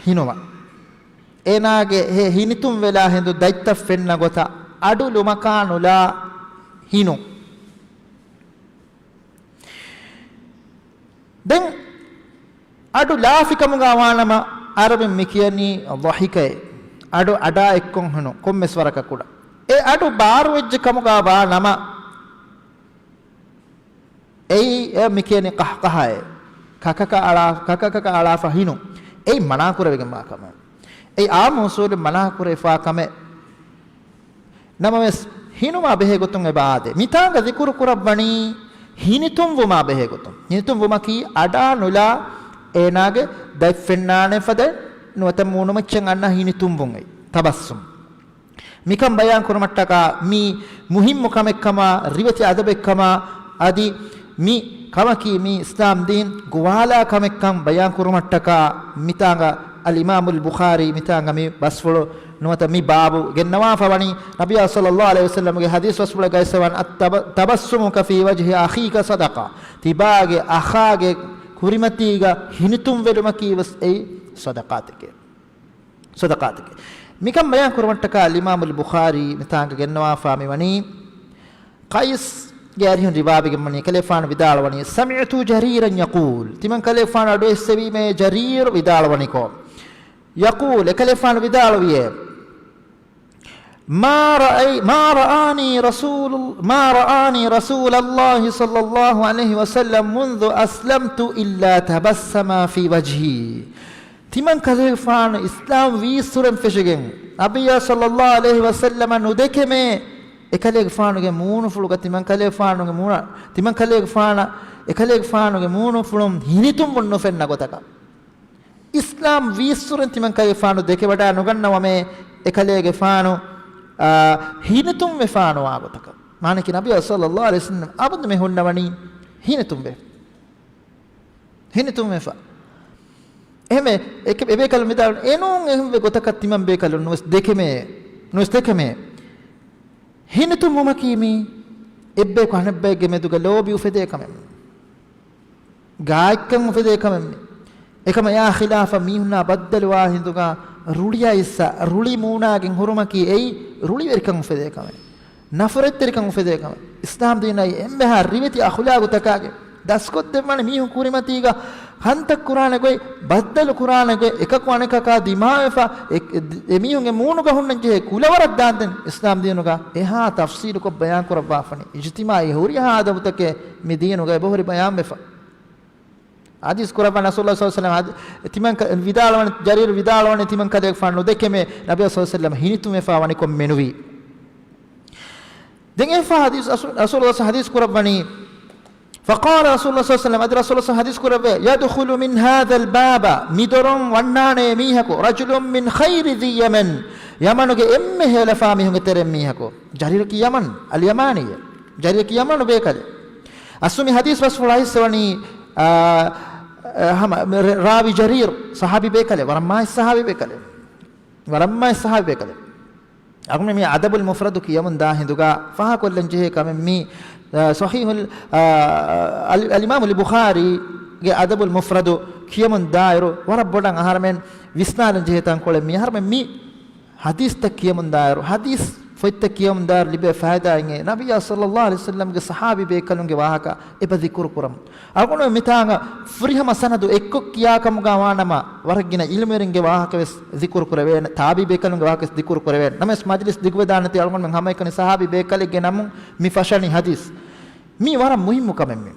ހިނުމަށް. އޭނާގެ ހެ ހިނިތުން ވެލާ ހެނދު ދަތްތައް ފެންނަ ގޮތަށް އަޑު ލުމަކާ ނުލާ ހިނުން. ދެން އަޑު ލާފިކަމުގަ ވާނަމަ ޢަރަބިން މި ކިޔަނީ ޟަޙިކައޭ. އަޑު އަޑާ އެއްކޮށް ހުނު ކޮންމެސް ވަރަކަށް ކުޑަ. އެ އަޑު ބާރުވެއްޖެ ކަމުގަ ވާނަމަ އެއީ އެ މި ކިޔަނީ ޤަހްޤަހާއޭ. ކަކަކަށް އަޅާ، ކަކަކަކަށް އަޅާފަ ހިނުން. އެއީ މަނާކުރެވިގެންވާ ކަމެއް. އެއީ އާއްމު އުޞޫލުން މަނާކުރެވިފާ ކަމެއް. ނަމަވެސް، ހިނުމާ ބެހޭގޮތުން އެބަ އާދޭ. މިތާނގަ ޛިކުރު ކުރައްވަނީ ހިނިތުންވުމާ ބެހޭގޮތުން. ހިނިތުންވުމަކީ އަޑާ ނުލާ އޭނާގެ ދަތް ފެންނާނެ ފަދަ ނުވަތަ މޫނުމައްޗަށް އަންނަ ހިނިތުންވުން އެއީ. ތަބައްސުމް. މިކަން ބަޔާން ކުރުމަށްޓަކާ މީ މުހިއްމު ކަމެއްކަމާ، ރިވެތި އަދަބެއްކަމާ، އަދި މި ކަމަކީ މީ އިސްލާމް ދީން ގޮވާލާ ކަމެއްކަން ބަޔާން ކުރުމަށްޓަކާ މިތާނގަ އަލްއިމާމުލް ބުޚާރީ މިތާނގަ މި ބަސްފުޅު ނުވަތަ މި ބާބު ގެންނަވާފަ ވަނީ، ނަބިއްޔާ ޞައްލައްލާހު ޢަލައިހި ވަސައްލަމްގެ ޙަދީޘް ބަސްފުޅަށް ގައިސްވާން، التب-، تبسمك في وجه أخيك صدقة. ތިބާގެ އަޚާގެ ކުރިމަތީގަ ހިނިތުންވެލުމަކީ ވެސް އެއީ ޞަދަޤާތެކޭ. ޞަދަޤާތެކޭ. މިކަން ބަޔާން ކުރުމަށްޓަކާ އަލްއިމާމުލް ބުޚާރީ މިތާނގަ ގެންނަވާފާ މި ވަނީ، ޤައިސްގެ އަރިހުން ރިވާވެގެން ވަނީ، ކަލޭފާނު ވިދާޅުވަނީ، سمعت جريرا يقول، ތިމަން ކަލޭފާނު އަޑު އެއްސެވީމޭ ޖަރީރު ވިދާޅުވަނިކޮށް، يقول، އެކަލޭފާނު ވިދާޅުވިއޭ، ما رأي-، ما رآني رسول، ما رآني رسول الله صلى الله عليه وسلم منذ أسلمت إلا تبسم في وجهي. ތިމަން ކަލޭގެފާނު އިސްލާމް ވީއްސުރެން ފެށިގެން، ނަބިއްޔާ ޞައްލައްލާހު ޢަލައިހި ވަސައްލަމަ ނުދެކެމޭ، އެކަލޭގެފާނުގެ މޫނުފުޅުގަ ތިމަން ކަލޭގެފާނުގެ މޫނަ-، ތިމަން ކަލޭގެފާނަށް، އެކަލޭގެފާނުގެ މޫނުފުޅުން ހިނިތުންވުން ނުފެންނަ ގޮތަކަށް. އިސްލާމް ވީއްސުރެން ތިމަން ކަލޭގެފާނު ދެކެވަޑައި ނުގަންނަވަމޭ، އެކަލޭގެފާނު، އާ، ހިނިތުންވެފާނުވާ ގޮތަކަށް. މާނައަކީ ނަބިއްޔާ ޞައްލައްލާހު ޢަލައިހި ވަސައްލަމަ އަބަދުމެ ހުންނަވަނީ ހިނިތުންވެ. ހިނިތުންވެފަ. އެހެންވެ، އެކެ-، އެބޭކަލުން ވިދާޅުވި، އެނޫން އެހެންވެ ގޮތަކަށް ތިމަން ބޭކަލުން ނުވެސް ދެކެމޭ، ނުވެސް ދެކެމޭ. ހިނިތުންވުމަކީ މީ އެއްބަޔަކު އަނެއްބައެއްގެ މެދުގަ ލޯބި އުފެދޭ ކަމެއް. ގާތްކަން އުފެދޭ ކަމެއް މީ. އެކަމަ އެއާ ޚިލާފަށް މީހުންނާ ބައްދަލުވާ ހިނދުގަ ރުޅިއައިސް ރުޅި މޫނާގެން ހުރުމަކީ އެއީ ރުޅިވެރިކަން އުފެދޭ ކަމެއް. ނަފްރަތްތެރިކަން އުފެދޭ ކަމެއް. އިސްލާމް ދީނަށް އެންމެހާ ރިވެތި އަޚުލާގުތަކާގެ ދަސްކޮށްދެއްވާނެ މީހުން ކުރިމަތީގަ ކަންތައް ކުރާނެ ގޮތް، ބައްދަލު ކުރާނެ ގޮތް، އެކަކު އަނެކަކާ ދިމާވެފަ، އެ، އެ، އެ މީހުންގެ މޫނުގަ ހުންނަން ޖެހޭ ކުލަވަރަށް ދާންދެން އިސްލާމް ދީނުގަ އެހާ ތަފްސީލުކޮށް ބަޔާން ކުރައްވާފަނި. އިޖްތިމާޢީ ހުރިހާ އަދަބުތަކެއް މި ދީނުގަ އެބަހުރި ބަޔާންވެފަ. ޙަދީޘް ކުރައްވާ ރަސޫލުﷲ ޞައްލަﷲު ޢަލައިހި ވަސައްލަމަ ޙަދީ-، ތިމަން ކަ-، ވިދާޅުވަނީ، ޖަރީރު ވިދާޅުވަނީ ތިމަން ކަލޭގެފާނު ނުދެކެމޭ، ނަބިއްޔާ ޞައްލަﷲު ޢަލައިހި ވަސައްލަމަ ހިނިތުންވެފާ ވަނިކޮށް މެނުވީ. ދެން އެފަ ޙަދީޘް ރަސޫ-، ރަސޫލުﷲ ޙަދީޘް ކުރައްވަނީ، فقال رسول الله صلى الله عليه وسلم، އަދި ރަސޫލުﷲ ޙަދީޘް ކުރެއްވޭ، يدخل من هذا الباب، މި ދޮރުން ވަންނާނޭ މީހަކު، رجل من خير ذي اليمن، ޔަމަނުގެ އެންމެ ހޭލަފާ މީހުންގެ ތެރެއިން މީހަކު. ޖަރީރަކީ ޔަމަން، އަލްޔަމާނީ. ޖަރީރަކީ ޔަމަނު ބޭކަލެއް. އަސްލު މި ޙަދީޘް ބަސްފުޅާ އިސްވަނީ، އާ، އާ، ހަމަ ރ-، ރާވީ ޖަރީރު ޞަޙާބީ ބޭކަލެއް، ވަރަށް މާތް ޞަޙާބީ ބޭކަލެއް. ވަރަށް މާތް ޞަޙާބީ ބޭކަލެއް. އަޅުގަނޑު މި އަދަބުލް މުފްރަދު ކިޔަމުން ދާ ހިނދުގަ ފާހަގަކޮށްލަން ޖެހޭ ކަމެއް މީ، އާ، ޞަޙީޙުލް، އާ، އަލް-، އަލްއިމާމުލް ބުޚާރީގެ އަދަބުލް މުފްރަދު ކިޔަމުން ދާއިރު ވަރަށް ބޮޑަށް އަހަރެމެން ވިސްނާލަން ޖެހޭ ތަންކޮޅެއް މީ. އަހަރެމެން މި ޙަދީޘްތައް ކިޔަމުންދާއިރު، ޙަދީޘް ފޮތްތައް ކިޔަމުންދާއިރު ލިބޭ ފައިދާއިން އެ ނަބިއްޔާ ޞައްލައްލާހު ޢަލައިހި ވަސައްލަމްގެ ޞަޙާބީ ބޭކަލުންގެ ވާހަކަ އެބަ ޛިކުރު ކުރަމުން. އަޅުގަނޑު މިތާނގަ ފުރިހަމަ ސަނަދު އެއްކޮށް ކިޔާ ކަމުގަ ވާނަމަ، ވަރަށް ގިނަ ޢިލްމުވެރިންގެ ވާހަކަ ވެސް ޛިކުރު ކުރެވޭނެ، ތާބީ ބޭކަލުންގެ ވާހަކަ ވެސް ޛިކުރު ކުރެވޭނެ. ނަމަވެސް މަޖިލިސް ދިގުވެދާނެތީ އަޅުގަނޑުމެން ހަމައެކަނި ޞަޙާބީ ބޭކަލެއްގެ ނަމުން މި ފަށަނީ ޙަދީޘް. މީ ވަރަށް މުހިއްމު ކަމެއް މީ.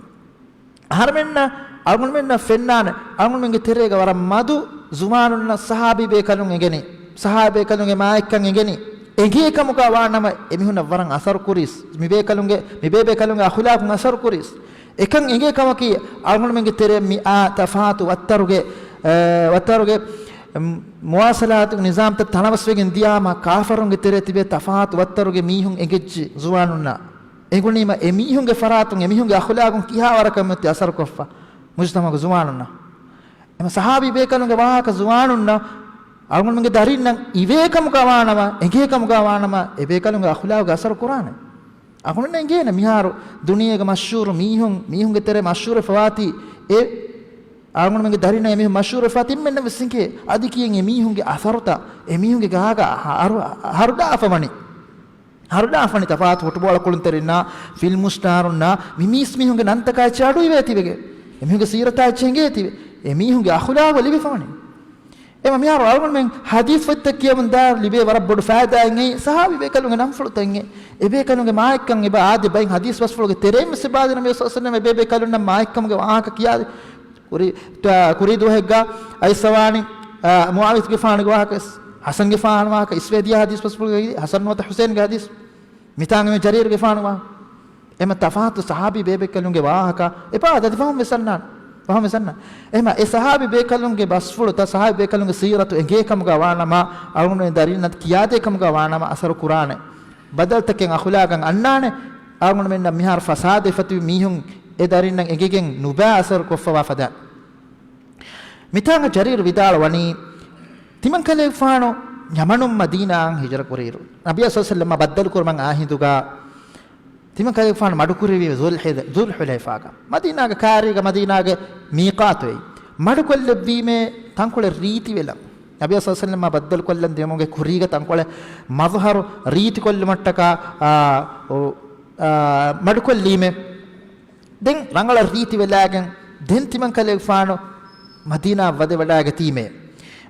އަހަރެމެންނަށް، އަޅުގަނޑުމެންނަށް ފެންނާނެ، އަޅުގަނޑުމެންގެ ތެރޭގަ ވަރަށް މަދު ޒުވާނުންނަށް ޞަޙާބީ ބޭކަލުން އެނގެނީ، ޞަޙާބީ ބޭކަލުންގެ މާތްކަން އެނގެނީ. އެނގޭ ކަމުގަ ވާނަމަ އެމީހުންނަށް ވަރަށް އަސަރު ކުރީސް، މި ބޭކަލުންގެ، މި ބޭބޭކަލުންގެ އަޚުލާޤުން އަސަރު ކުރީސް. އެކަން އެނގޭ ކަމަކީ، އަޅުގަނޑުމެންގެ ތެރެއިން މި އާ ތަފާތު ވައްތަރުގެ، އެ، ވައްތަރުގެ، މު-، މުވާޞަލާތު ނިޒާމްތައް ތަނަވަސްވެގެން ދިޔާމަ، ކާފަރުންގެ ތެރޭ ތިބޭ ތަފާތު ވައްތަރުގެ މީހުން އެނގެއްޖެ ޒުވާނުންނަށް. އެނގުނީމަ އެމީހުންގެ ފަރާތުން، އެމީހުންގެ އަޚުލާގުން ކިހާވަރަކަށް މިއޮތީ އަސަރުކޮށްފަ މުޖުތަމަޢުގެ ޒުވާނުންނަށް. އެމަ ޞަޙާބީ ބޭކަލުންގެ ވާހަކަ ޒުވާނުންނަށް އަޅުގަނޑުމެންގެ ދަރިންނަށް އިވޭ ކަމުގަ ވާނަމަ، އެނގޭ ކަމުގަ ވާނަމަ، އެ ބޭކަލުންގެ އަޚުލާގުގަ އަސަރު ކުރާނެ. އަޅުގަނޑު އެނގޭނެ މިހާރު ދުނިޔޭގެ މަޝްހޫރު މީހުން، މީހުންގެ ތެރޭ މަޝްހޫރުވެފަވާތީ، އެ އަޅުގަނޑުމެންގެ ދަރިންނަށް އެމީހުން މަޝްހޫރުވެފަ ތިންމެންނަށް ވެސް އެނގޭ، އަދި ކިޔެން އެމީހުންގެ އަސަރުތައް، އެމީހުންގެ ގާގަ ހަރު-، ހަރުލާފަވަނީ. ހަރުލާފަނި ތަފާތު ފުޓްބޯޅަ ކުޅުންތެރިންނާ، ފިލްމު ސްޓާރުންނާ، މި މީސް މީހުންގެ ނަންތަކާ އެއްޗެއް އަޑު އިވޭތީވެގެ، އެމީހުންގެ ސީރަތާ އެއްޗެއް އެނގޭތީވެ، އެމީހުންގެ އަޚުލާގު ލިބިފަވަނީ. އެމަ މިހާރު އަޅުގަނޑުމެން ޙަދީޘް ފޮތްތައް ކިޔަމުން ދާ ލިބޭ ވަރަށް ބޮޑު ފައިދާއެއް އެއީ، ޞަޙާބީ ބޭކަލުންގެ ނަންފުޅުތައް އެއީ، އެ ބޭކަލުންގެ މާތްކަން އެބަ އާދެ ބައިން ޙަދީޘް ބަސްފުޅުގެ ތެރެއިން ވެސް އެބަ އާދެ ނަބީ ޞައްލަﷲު ޢަލައިހި ވަސައްލަމް އެ ބޭބޭކަލުންނަށް މާތްކަމުގެ ވާހަކަ ކިޔާދެ. ކުރީ، ތ-، ކުރީ ދުވަހެއްގަ އައިސްފަވާނީ، އާ، މުޢާވިޔަތުގެފާނުގެ ވާހަކަ ވެސް، ޙަސަންގެފާނު ވާހަކަ އިސްވެ ދިޔަ ޙަދީޘް ބަސްފުޅުގައި، ޙަސަން ނުވަތަ ޙުސައިންގެ ޙަދީޘް، މިތާނގަ މި ޖަރީރުގެފާނު ވާހަކަ. އެމަ ތަފާތު ޞަޙާބީ ބޭބެއްކަލުންގެ ވާހަކަ އެބަ އަދި ފަހުން ވެސް އަންނާނެ. ފަހުން ވެސް އަންނާނެ. އެމަ އެ ޞަޙާބީ ބޭކަލުންގެ ބަސްފުޅުތައް، ޞަޙާބީ ބޭކަލުންގެ ސީރަތު އެނގޭ ކަމުގަ ވާނަމަ، އަޅުގަނޑުމެން ދަރިންނަށް ކިޔާދޭ ކަމުގަ ވާނަމަ އަސަރު ކުރާނެ. ބަދަލުތަކެއް އަޚުލާގަށް އަންނާނެ. އަޅުގަނޑުމެންނަށް މިހާރު ފަސާދަ އެފަތިވި މީހުން އެ ދަރިންނަށް އެނގިގެން ނުބައި އަސަރު ކޮށްފަވާ ފަދަ. މިތާނގަ ޖަރީރު ވިދާޅުވަނީ، ތިމަންކަލޭގެފާނު ޔަމަނުން މަދީނާއަށް ހިޖުރަ ކުރިއިރު، ނަބިއްޔާ ޞައްލަﷲު ޢަލައިހި ވަސައްލަމަ ބައްދަލު ކުރުމަށް އާ ހިނދުގަ، ތިމަންކަލޭގެފާނު މަޑުކުރެއްވީ ޒުލް ޙިލޭ-، ޒުލްޙުލައިފާގަ. މަދީނާގެ ކާރީގަ މަދީނާގެ މީޤާތު އެއީ. މަޑުކޮށްލެއްވީމޭ ތަންކޮޅެއް ރީތިވެލަން. ނަބިއްޔާ ޞައްލަﷲު ޢަލައިހި ވަސައްލަމަ ބައްދަލު ކޮށްލަން ދިޔުމުގެ ކުރީގަ ތަންކޮޅެއް މަޒުހަރު ރީތިކޮށްލުމަށްޓަކާ، އާ، އު، އާ، މަޑުކޮށްލީމޭ. ދެން ރަނގަޅަށް ރީތިވެލާގެން ދެން ތިމަންކަލޭގެފާނު މަދީނާއަށް ވަދެވަޑާގަތީމޭ.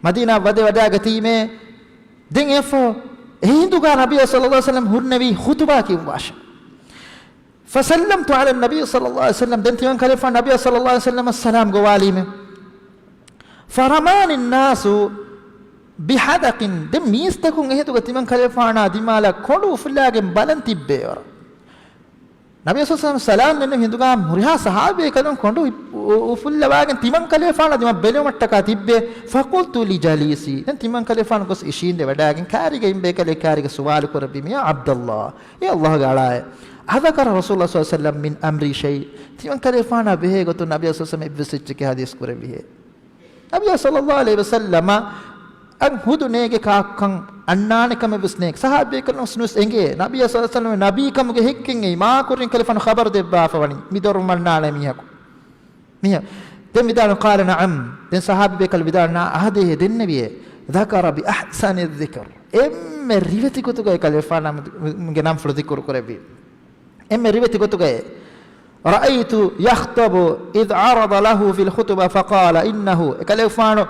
މަދީނާއަށް ވަދެވަޑާގަތީމޭ. ދެން އެއަށްފަހު އެހިނދުގަ ނަބިއްޔާ ޞައްލަﷲު ޢަލައިހި ވަސައްލަމަ ހުންނެވީ ޚުޠުބާ ކިޔުއްވާށޭ. فسلمت على النبي صلى الله عليه وسلم، ދެން ތިމަންކަލޭގެފާނު ނަބިއްޔާ ޞައްލަﷲު ޢަލައިހި ވަސައްލަމަށް ސަލާމް ގޮވާލީމޭ. فرماني الناس بحدق، ދެން މީސްތަކުން އެހިނދުގަ ތިމަންކަލޭގެފާނާ ދިމާލަށް ކޮނޑު އުފުލާގެން ބަލަން ތިއްބޭ ވަރަށް. ނަބިއްޔާ ޞައްލަﷲު ޢަލައިހި ވަސައްލަމަ ސަލާމް ދެންނެވި ހިނދުގަ ހުރިހާ ޞަޙާބީ ބޭކަލުން ކޮނޑު އު-، އު-، އުފުއްލަވާގެން ތިމަންކަލޭގެފާނާ ދިމާ ބެލުމަށްޓަކާ ތިއްބޭ. فقلت لجليسي، ދެން ތިމަންކަލޭގެފާނު ގޮސް އިށީނދެވަޑާގެން ކާރީގަ އިން ބޭކަލެއް ކާރީގަ ސުވާލު ކުރެއްވީ، يا عبد الله، އޭ ﷲގެ އަޅާއޭ، أذكر رسول الله صلى الله عليه وسلم من أمري شيء؟ ތިމަންކަލޭގެފާނާ ބެހޭ ގޮތުން ނަބިއްޔާ ޞައްލަﷲު ޢަލައިހި ވަސައްލަމަ އެއްވެސް އެއްޗެކޭ ޙަދީޘް ކުރެއްވިހޭ؟ ނަބިއްޔާ ޞައްލަﷲު ޢަލައިހި ވަސައްލަމަ އަށް ހުދު ނޭގެ ކާކުކަން އަންނާނެ ކަމެއް ވެސް ނޭގެ. ޞަޙާބީ ބޭކަލުން ވެސް ނުވެސް އެނގޭ. ނަބިއްޔާ ޞައްލަﷲު ޢަލައިހި ވަސައްލަމަ ނަބީކަމުގެ ހެއްކެއް އެއީ، މާކުރިން ކަލޭގެފާނު ޚަބަރު ދެއްވާފަ ވަނީ މި ދޮރުން އަންނާނޭ މީހަކު. މީހަކު. ދެން ވިދާޅު، قال نعم. ދެން ޞަޙާބީ ބޭކަލު ވިދާޅު، ނާ، އާދޭ، ދެންނެވިއޭ. ذكر بأحسن الذكر. އެންމެ ރިވެތި ގޮތުގައި ކަލޭގެފާނުގެ ނަންފުޅު ޛިކުރު ކުރެއްވި. އެންމެ ރިވެތި ގޮތުގައި، رأيت يخطب إذ عرض له في الخطبة فقال إنه، އެކަލޭގެފާނު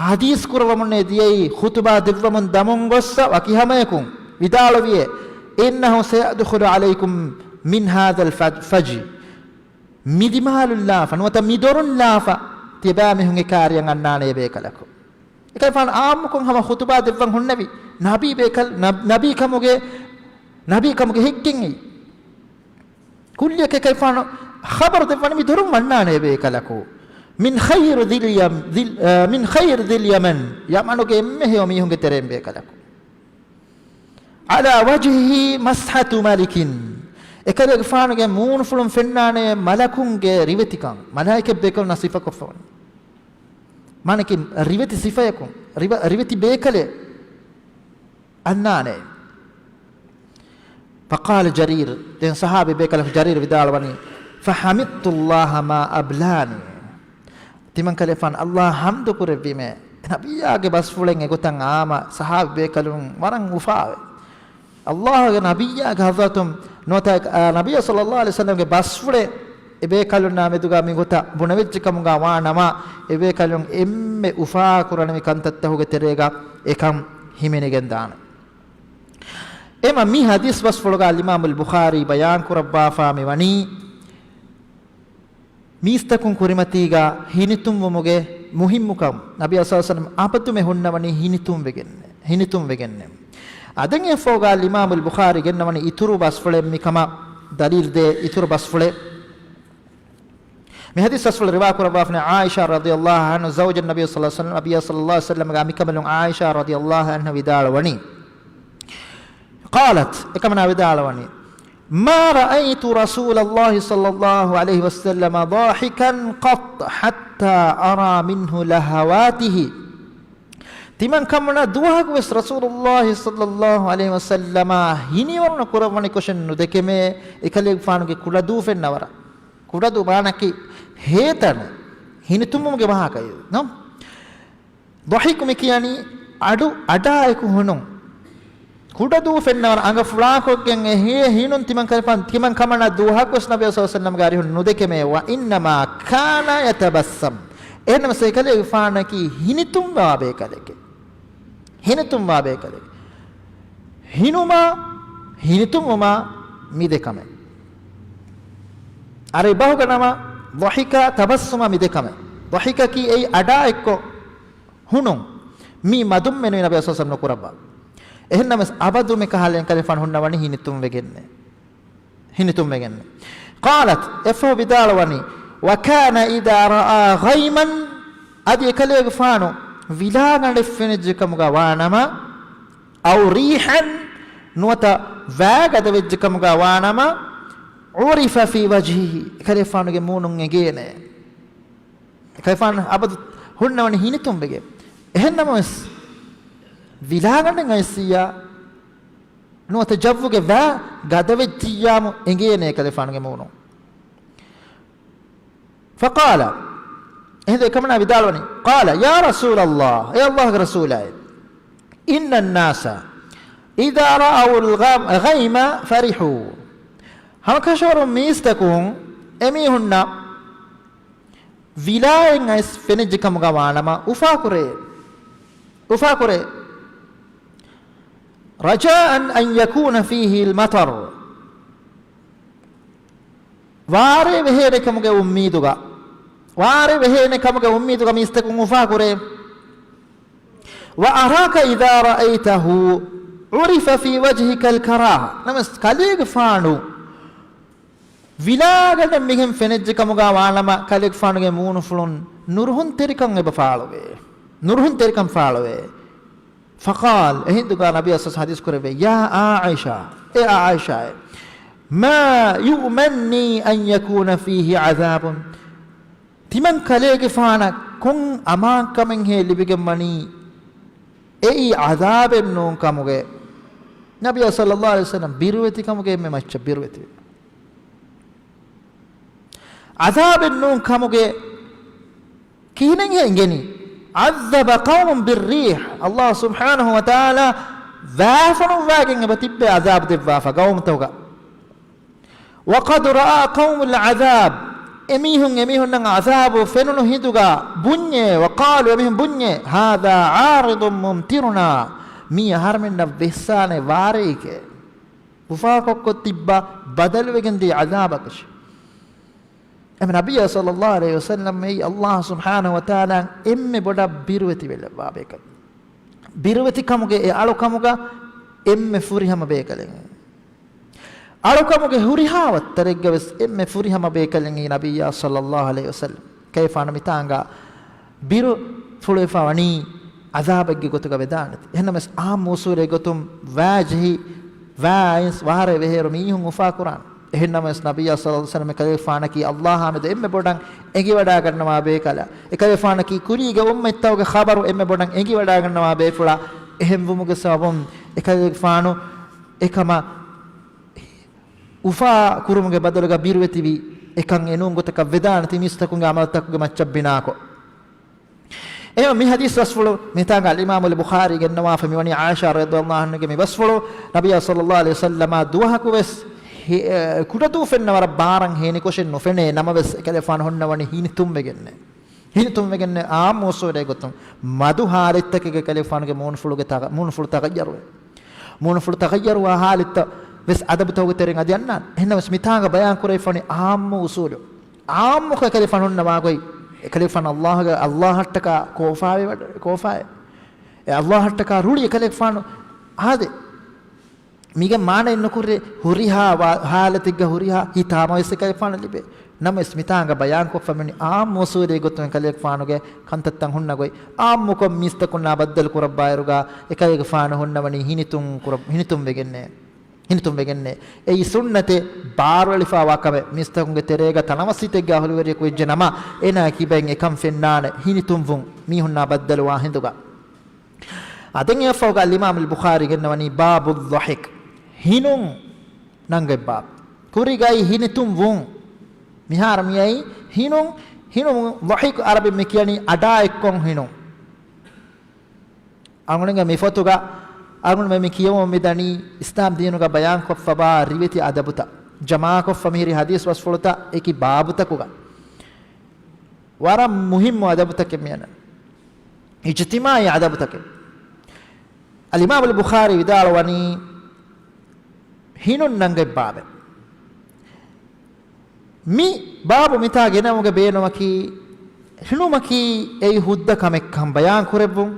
ޙަދީޘް ކުރައްވަމުންނޭ ދިޔައީ، ޚުޠުބާ ދެއްވަމުން ދަމުން ގޮއްސަ ވަކި ހަމަޔަކުން ވިދާޅުވިއޭ، إنه سيدخل عليكم من هذا الفج، މި ދިމާލުންލާފަ ނުވަތަ މި ދޮރުންލާފަ ތިޔަބައިމީހުން އެ ކާރިއަށް އަންނާނެ އެބޭކަލަކު. އެކަލޭގެފާނު ޢާއްމުކޮށް ހަމަ ޚުޠުބާ ދެއްވަން ހުންނެވި، ނަބީ ބޭކަލް-، ނަބް-، ނަބީކަމުގެ، ނަބީކަމުގެ ހެއްކެއް އެއީ. ކުއްލިއަކަށް އެކަލޭގެފާނު ޚަބަރު ދެއްވަނީ މި ދޮރުން އަންނާނެ އެބޭކަލަކު. من خير ذي اليم-، ذي ال-، އަ، من خير ذي اليمن، ޔަމަނުގެ އެންމެ ހެޔޮ މީހުންގެ ތެރެއިން ބޭކަލަކު. على وجهه مسحة ملك، އެކަލޭގެފާނުގެ މޫނުފުޅުން ފެންނާނެ މަލަކުންގެ ރިވެތިކަން، މަލާއިކަތް ބޭކަލުންނާ ސިފަކޮށްފަވަނީ. މާނަކީ ރިވެތި ސިފަޔަކުން، ރިވަ-، ރިވެތި ބޭކަލެއް އަންނާނެ. فقال جرير، ދެން ޞަޙާބީ ބޭކަލަކު ޖަރީރު ވިދާޅުވަނީ، فحمدت الله ما أبلاني. ތިމަންކަލޭގެފާނު ﷲ އަށް ޙަމްދު ކުރެއްވީމޭ، ނަބިއްޔާގެ ބަސްފުޅެއް އެގޮތަށް އާމަ ޞަޙާބީ ބޭކަލުން ވަރަށް އުފާވެ. ﷲގެ ނަބިއްޔާގެ ޙަޟްރަތުން ނުވަތަ، އާ، ނަބިއްޔާ ޞައްލައްލާހު ޢަލައިހި ވަސައްލަމްގެ ބަސްފުޅެއް އެބޭކަލުންނާ މެދުގަ މިގޮތަށް ބުނެވެއްޖެ ކަމުގަ ވާނަމަ، އެބޭކަލުން އެންމެ އުފާކުރަނިވި ކަންތައްތަކުގެ ތެރޭގަ އެކަން ހިމެނިގެންދާނެ. އެމަ މި ޙަދީޘް ބަސްފުޅުގަ އަލްއިމާމުލް ބުޚާރީ ބަޔާން ކުރައްވާފާ މިވަނީ، މީސްތަކުން ކުރިމަތީގަ ހިނިތުންވުމުގެ މުހިއްމުކަން. ނަބީ ޞައްލައްލާހު ޢަލައިހި ވަސައްލަމް އަބަދުމެ ހުންނަވަނީ ހިނިތުންވެގެން، ހިނިތުންވެގެން. އަދެން އެއަށްފަހުގަ އަލްއިމާމުލް ބުޚާރީ ގެންނަވަނީ އިތުރު ބަސްފުޅެއް މިކަމަށް ދަލީލް ދޭ އިތުރު ބަސްފުޅެއް. މި ޙަދީޘް ބަސްފުޅު ރިވާ ކުރައްވާފަ ވަނީ ޢާއިޝާ ރަޟިޔައްލާހު ޢަންހާ، ޒައުޖުން ނަބީ ޞައްލައްލާހު ޢަލައިހި ވަސައްލަމް، ނަބިއްޔާ ޞައްލައްލާހު ޢަލައިހި ވަސައްލަމްގެ އަނބިކަނބަލުން ޢާއިޝާ ރަޟިޔައްލާހު ޢަންހާ ވިދާޅުވަނީ، قالت، އެކަމަނާ ވިދާޅުވަނީ، ما رأيت رسول الله صلى الله عليه وسلم ضاحكا قط حتى أرى منه لهواته. ތިމަން ކަމަނާ ދުވަހަކުވެސް ރަސޫލުﷲ ޞައްލައްލާހު ޢަލައިހި ވަސައްލަމަ ހިނިވަރުނަ ކުރައްވަނިކޮށެއް ނުދެކެމޭ، އެކަލޭގެފާނުގެ ކުޑަދޫ ފެންނަވަރަށް. ކުޑަދޫ މާނައަކީ ހޭތަނު، ހިނިތުންވުމުގެ ވާހަކައެއް ނޫން. ޟަޙިކު މި ކިޔަނީ އަޑު އަޑާއެކު ހުނުން. ކުޑަދޫ ފެންނަވަރަށް އަނގަ ފުޅާކޮށްގެން އެ ހޭ ހިނުން ތިމަން ކަލޭގެފާނު، ތިމަން ކަމަނާ ދުވަހަކުވެސް ނަބީ ޞައްލައްލާހު ޢަލައިހި ވަސައްލަމްގެ އަރިހުން ނުދެކެމޭ. وإنما كان يتبسم. އެހެންނަމަސް އެކަލޭގެފާނަކީ ހިނިތުންވާ ބޭކަލެކެ. ހިނިތުންވާ ބޭކަލެކެ. ހިނުމާ، ހިނިތުންވުމާ މި ދެ ކަމެއް. އަރަބި ބަހުގަ ނަމަ ޟަޙިކާ ތަބައްސުމާ މި ދެ ކަމެއް. ޟަޙިކަކީ އެއީ އަޑާ އެއްކޮށް ހުނުން. މީ މަދުންމެނު ނަބީ ޞައްލައްލާހު ޢަލައިހި ވަސައްލަމް ނުކުރައްވާ. އެހެންނަމަސް އަބަދުމެ ކަހަލަ އެކަލޭގެފާނު ހުންނަވަނީ ހިނިތުންވެގެންނޭ. ހިނިތުންވެގެން. قالت، އެއަށްފަހު ވިދާޅުވަނީ، وكان إذا رأى غيما، އަދި އެކަލޭގެފާނު ވިލާގަނޑެއް ފެނިއްޖެ ކަމުގަ ވާނަމަ، أو ريحا، ނުވަތަ ވައި ގަދަވެއްޖެ ކަމުގަ ވާނަމަ، عرف في وجهه، އެކަލޭގެފާނުގެ މޫނުން އެނގޭނެ. އެކަލޭގެފާނު އަބަދު ހުންނަވަނީ ހިނިތުންވެގެން. އެހެންނަމަވެސް، ވިލާގަނޑެއް އައިސްއިއްޔާ، ނުވަތަ ޖައްވުގެ ވައި ގަދަވެއްޖިއްޔާމު އެނގޭނެ އެކަލޭގެފާނުގެ މޫނުން. فقال، އެހިނދު އެކަމަނާ ވިދާޅުވަނީ، قال، يا رسول الله، އޭ ﷲގެ ރަސޫލާއޭ، إن الناس إذا رأوا الغم-، الغيم فرحوا. ހަމަކަށަވަރުން މީސްތަކުން އެމީހުންނަށް ވިލާއެއް އައިސް ފެނިއްޖެ ކަމުގަ ވާނަމަ އުފާކުރޭ. އުފާކުރޭ. رجاء أن يكون فيه المطر. ވާރޭ ވެހޭނެ ކަމުގެ އުއްމީދުގަ، ވާރޭ ވެހޭނެ ކަމުގެ އުއްމީދުގަ މީސްތަކުން އުފާކުރޭ. وأراك إذا رأيته عرف في وجهك الكراهة. ނަމަވެސް ކަލޭގެފާނު ވިލާގަނޑެއް މިހެން ފެނިއްޖެ ކަމުގަ ވާނަމަ، ކަލޭގެފާނުގެ މޫނުފުޅުން ނުރުހުންތެރިކަން އެބަ ފާޅުވޭ. ނުރުހުންތެރިކަން ފާޅުވޭ. فقال، އެހިނދުގަ ނަބީ އަސް ޙަދީޘް ކުރެއްވޭ، يا عائشة، އޭ ޢާއިޝާއޭ، ما يؤمنني أن يكون فيه عذاب. ތިމަން ކަލޭގެފާނަށް ކޮން އަމާންކަމެއްހޭ ލިބިގެންވަނީ؟ އެއީ ޢަޛާބެއް ނޫން ކަމުގެ. ނަބީ ޞައްލައްލާހު ޢަލައިހި ވަސައްލަމް ބިރުވެތިކަމުގެ އެންމެ މައްޗަށް ބިރުވެތިވެ. ޢަޛާބެއް ނޫން ކަމުގެ ކިހިނެއްހޭ އެނގެނީ؟ عذب قوم بالريح. ﷲ ސުބްޙާނަހޫ ވަތަޢާލާ ވައިފޮނުއްވައިގެން އެބަ ތިއްބެ ޢަޛާބު ދެއްވާފަ ޤައުމުތަކުގަ. وقد رأى قوم العذاب. އެމީހުން އެމީހުންނަށް ޢަޛާބު ފެނުނު ހިނދުގަ ބުންޏޭ، وقالوا، އެމީހުން ބުންޏޭ، هذا عارض ممطرنا. މީ އަހަރުމެންނަށް ވެއްސާނެ ވާރެއެކޭ. އުފާކޮށްކޮށް ތިއްބާ ބަދަލުވެގެން ދިޔަ ޢަޛާބަކަށެ. އެމެ ނަބިއްޔާ ޞައްލައްލާހު ޢަލައިހި ވަސައްލަމް އެއީ ﷲ ސުބްޙާނަހޫ ވަތަޢާލާ އެންމެ ބޮޑަށް ބިރުވެތިވެލައްވާ ބޭކަލެއް. ބިރުވެތިކަމުގެ އެ އަޅުކަމުގަ އެންމެ ފުރިހަމަ ބޭކަލެއް. އަޅުކަމުގެ ހުރިހާ ވައްތަރެއްގަ ވެސް އެންމެ ފުރިހަމަ ބޭކަލެއް ނަބިއްޔާ ޞައްލައްލާހު ޢަލައިހި ވަސައްލަމް. ކަލޭގެފާނު މިތާނގަ ބިރު ފުޅުވެފަ ވަނީ ޢަޛާބެއްގެ ގޮތުގަ ވެދާނެތީ. އެހެންނަމަވެސް އާއްމު އުޞޫލެއް ގޮތުން ވައި ޖެހި، ވައި އައިސް ވާރޭ ވެހޭއިރު މީހުން އުފާކުރާނެ. އެހެންނަމަވެސް ނަބިއްޔާ ޞައްލައްލާހު ޢަލައިހި ވަސައްލަމަ އެކަލޭގެފާނަކީ ﷲ އާ މެދު އެންމެ ބޮޑަށް އެނގިވަޑާގަންނަވާ ބޭކަލާ. އެކަލޭގެފާނަކީ ކުރީގެ އުއްމަތްތަކުގެ ޚަބަރު އެންމެ ބޮޑަށް އެނގިވަޑާގަންނަވާ ބޭފުޅާ. އެހެންވުމުގެ ސަބަބުން އެކަލޭގެފާނު އެކަމަށް އުފާ ކުރުމުގެ ބަދަލުގަ ބިރުވެތިވި އެކަން އެނޫން ގޮތަކަށް ވެދާނެތީ މީސްތަކުންގެ ޢަމަލުތަކުގެ މައްޗަށް ބިނާކޮށް. އެހެން މި ޙަދީޘް ބަސްފުޅު މިތާނގަ އަލްއިމާމުލް ބުޚާރީ ގެންނަވާފަ މިވަނީ ޢާއިޝާ ރަޟިޔަﷲ ޢަންހާގެ މި ބަސްފުޅު، ނަބިއްޔާ ޞައްލައްލާހު ޢަލައިހި ވަސައްލަމާ ދުވަހަކު ވެސް ހި-، އެ، ކުޑަދޫ ފެންނަ ވަރަށް ބާރަށް ހޭނިކޮށެއް ނުފެނޭ ނަމަވެސް، އެކަލޭގެފާނު ހުންނަވަނީ ހިނިތުންވެގެންނޭ. ހިނިތުންވެގެންނޭ އާއްމު އުޞޫލެއް ގޮތުން މަދު ޙާލަތްތަކެއްގަ އެކަލޭގެފާނުގެ މޫނުފުޅުގެ ތަޣ-، މޫނުފުޅު ތަޣައްޔަރުވޭ. މޫނުފުޅު ތަޣައްޔަރުވާ ޙާލަތްތައް ވެސް އަދަބުތަކުގެ ތެރެއިން އަދި އަންނާނެ. އެހެންނަމަވެސް މިތާނގަ ބަޔާން ކުރެވިފަވަނީ އާއްމު އުޞޫލު. އާއްމުކޮށް އެކަލޭގެފާނު ހުންނަވާ ގޮތް، އެކަލޭގެފާނު ﷲ ގެ، ﷲ އަށްޓަކާ ކޯފާވެ ވަޑަ-، ކޯފާއެއް. އެ ﷲ އަށްޓަކާ ރުޅި އެކަލޭގެފާނު އާދެ. މީގެ މާނައެއް ނުކުރޭ، ހުރިހާ ވާ-، ޙާލަތެއްގަ ހުރިހާ ހިތާމަވެސް އެކަލޭގެފާނަށް ލިބޭ. ނަމަވެސް މިތާނގަ ބަޔާންކޮށްފަ މިވަނީ އާއްމު އުޞޫލެއް ގޮތުން އެކަލޭގެފާނުގެ ކަންތައްތައް ހުންނަ ގޮތް. އާއްމުކޮށް މީސްތަކުންނާ ބައްދަލު ކުރައްވާއިރުގަ އެކަލޭގެފާނު ހުންނަވަނީ ހިނިތުން ކުރަ-، ހިނިތުންވެގެންނޭ. ހިނިތުންވެގެންނޭ. އެއީ ސުންނަތެއް ބާރުއެޅިފައިވާ ކަމެއް. މީސްތަކުންގެ ތެރޭގަ ތަނަވަސްވީތެއްގެ އަހުލުވެރިޔަކު ވެއްޖެ ނަމަ، އޭނާ ކިބައިން އެކަން ފެންނާނެ ހިނިތުންވުން މީހުންނާ ބައްދަލުވާ ހިނދުގަ. އަދި އެއަށްފަހުގަ އަލްއިމާމުލް ބުޚާރީ ގެންނަވަނީ ބާބުއް ޟަޙިކް، ހިނުން ނަންގަތް ބާބު. ކުރީގައި ހިނިތުންވުން. މިހާރު މިއައީ ހިނުން، ހިނުން ޟަޙިކް ޢަރަބިން މި ކިޔަނީ އަޑާއެއްކޮށް ހިނުން. އަޅުގަނޑުގެ މިފޮތުގަ އަޅުގަނޑުމެން މި ކިޔަވަމުން މިދަނީ އިސްލާމް ދީނުގަ ބަޔާންކޮށްފަވާ ރިވެތި އަދަބުތައް، ޖަމާކޮށްފަ މިހިރި ޙަދީޘް ބަސްފުޅުތައް އެކި ބާބުތަކުގަ. ވަރަށް މުހިއްމު އަދަބުތަކެއް މިއަންނަނީ. އިޖްތިމާޢީ އަދަބުތަކެއް. އަލްއިމާމުލް ބުޚާރީ ވިދާޅުވަނީ ހިނުން ނަންގަތް ބާބެއް. މި ބާބު މިތާ ގެނައުމުގެ ބޭނުމަކީ، ހިނުމަކީ އެއީ ހުއްދަ ކަމެއްކަން ބަޔާން ކުރެއްވުން.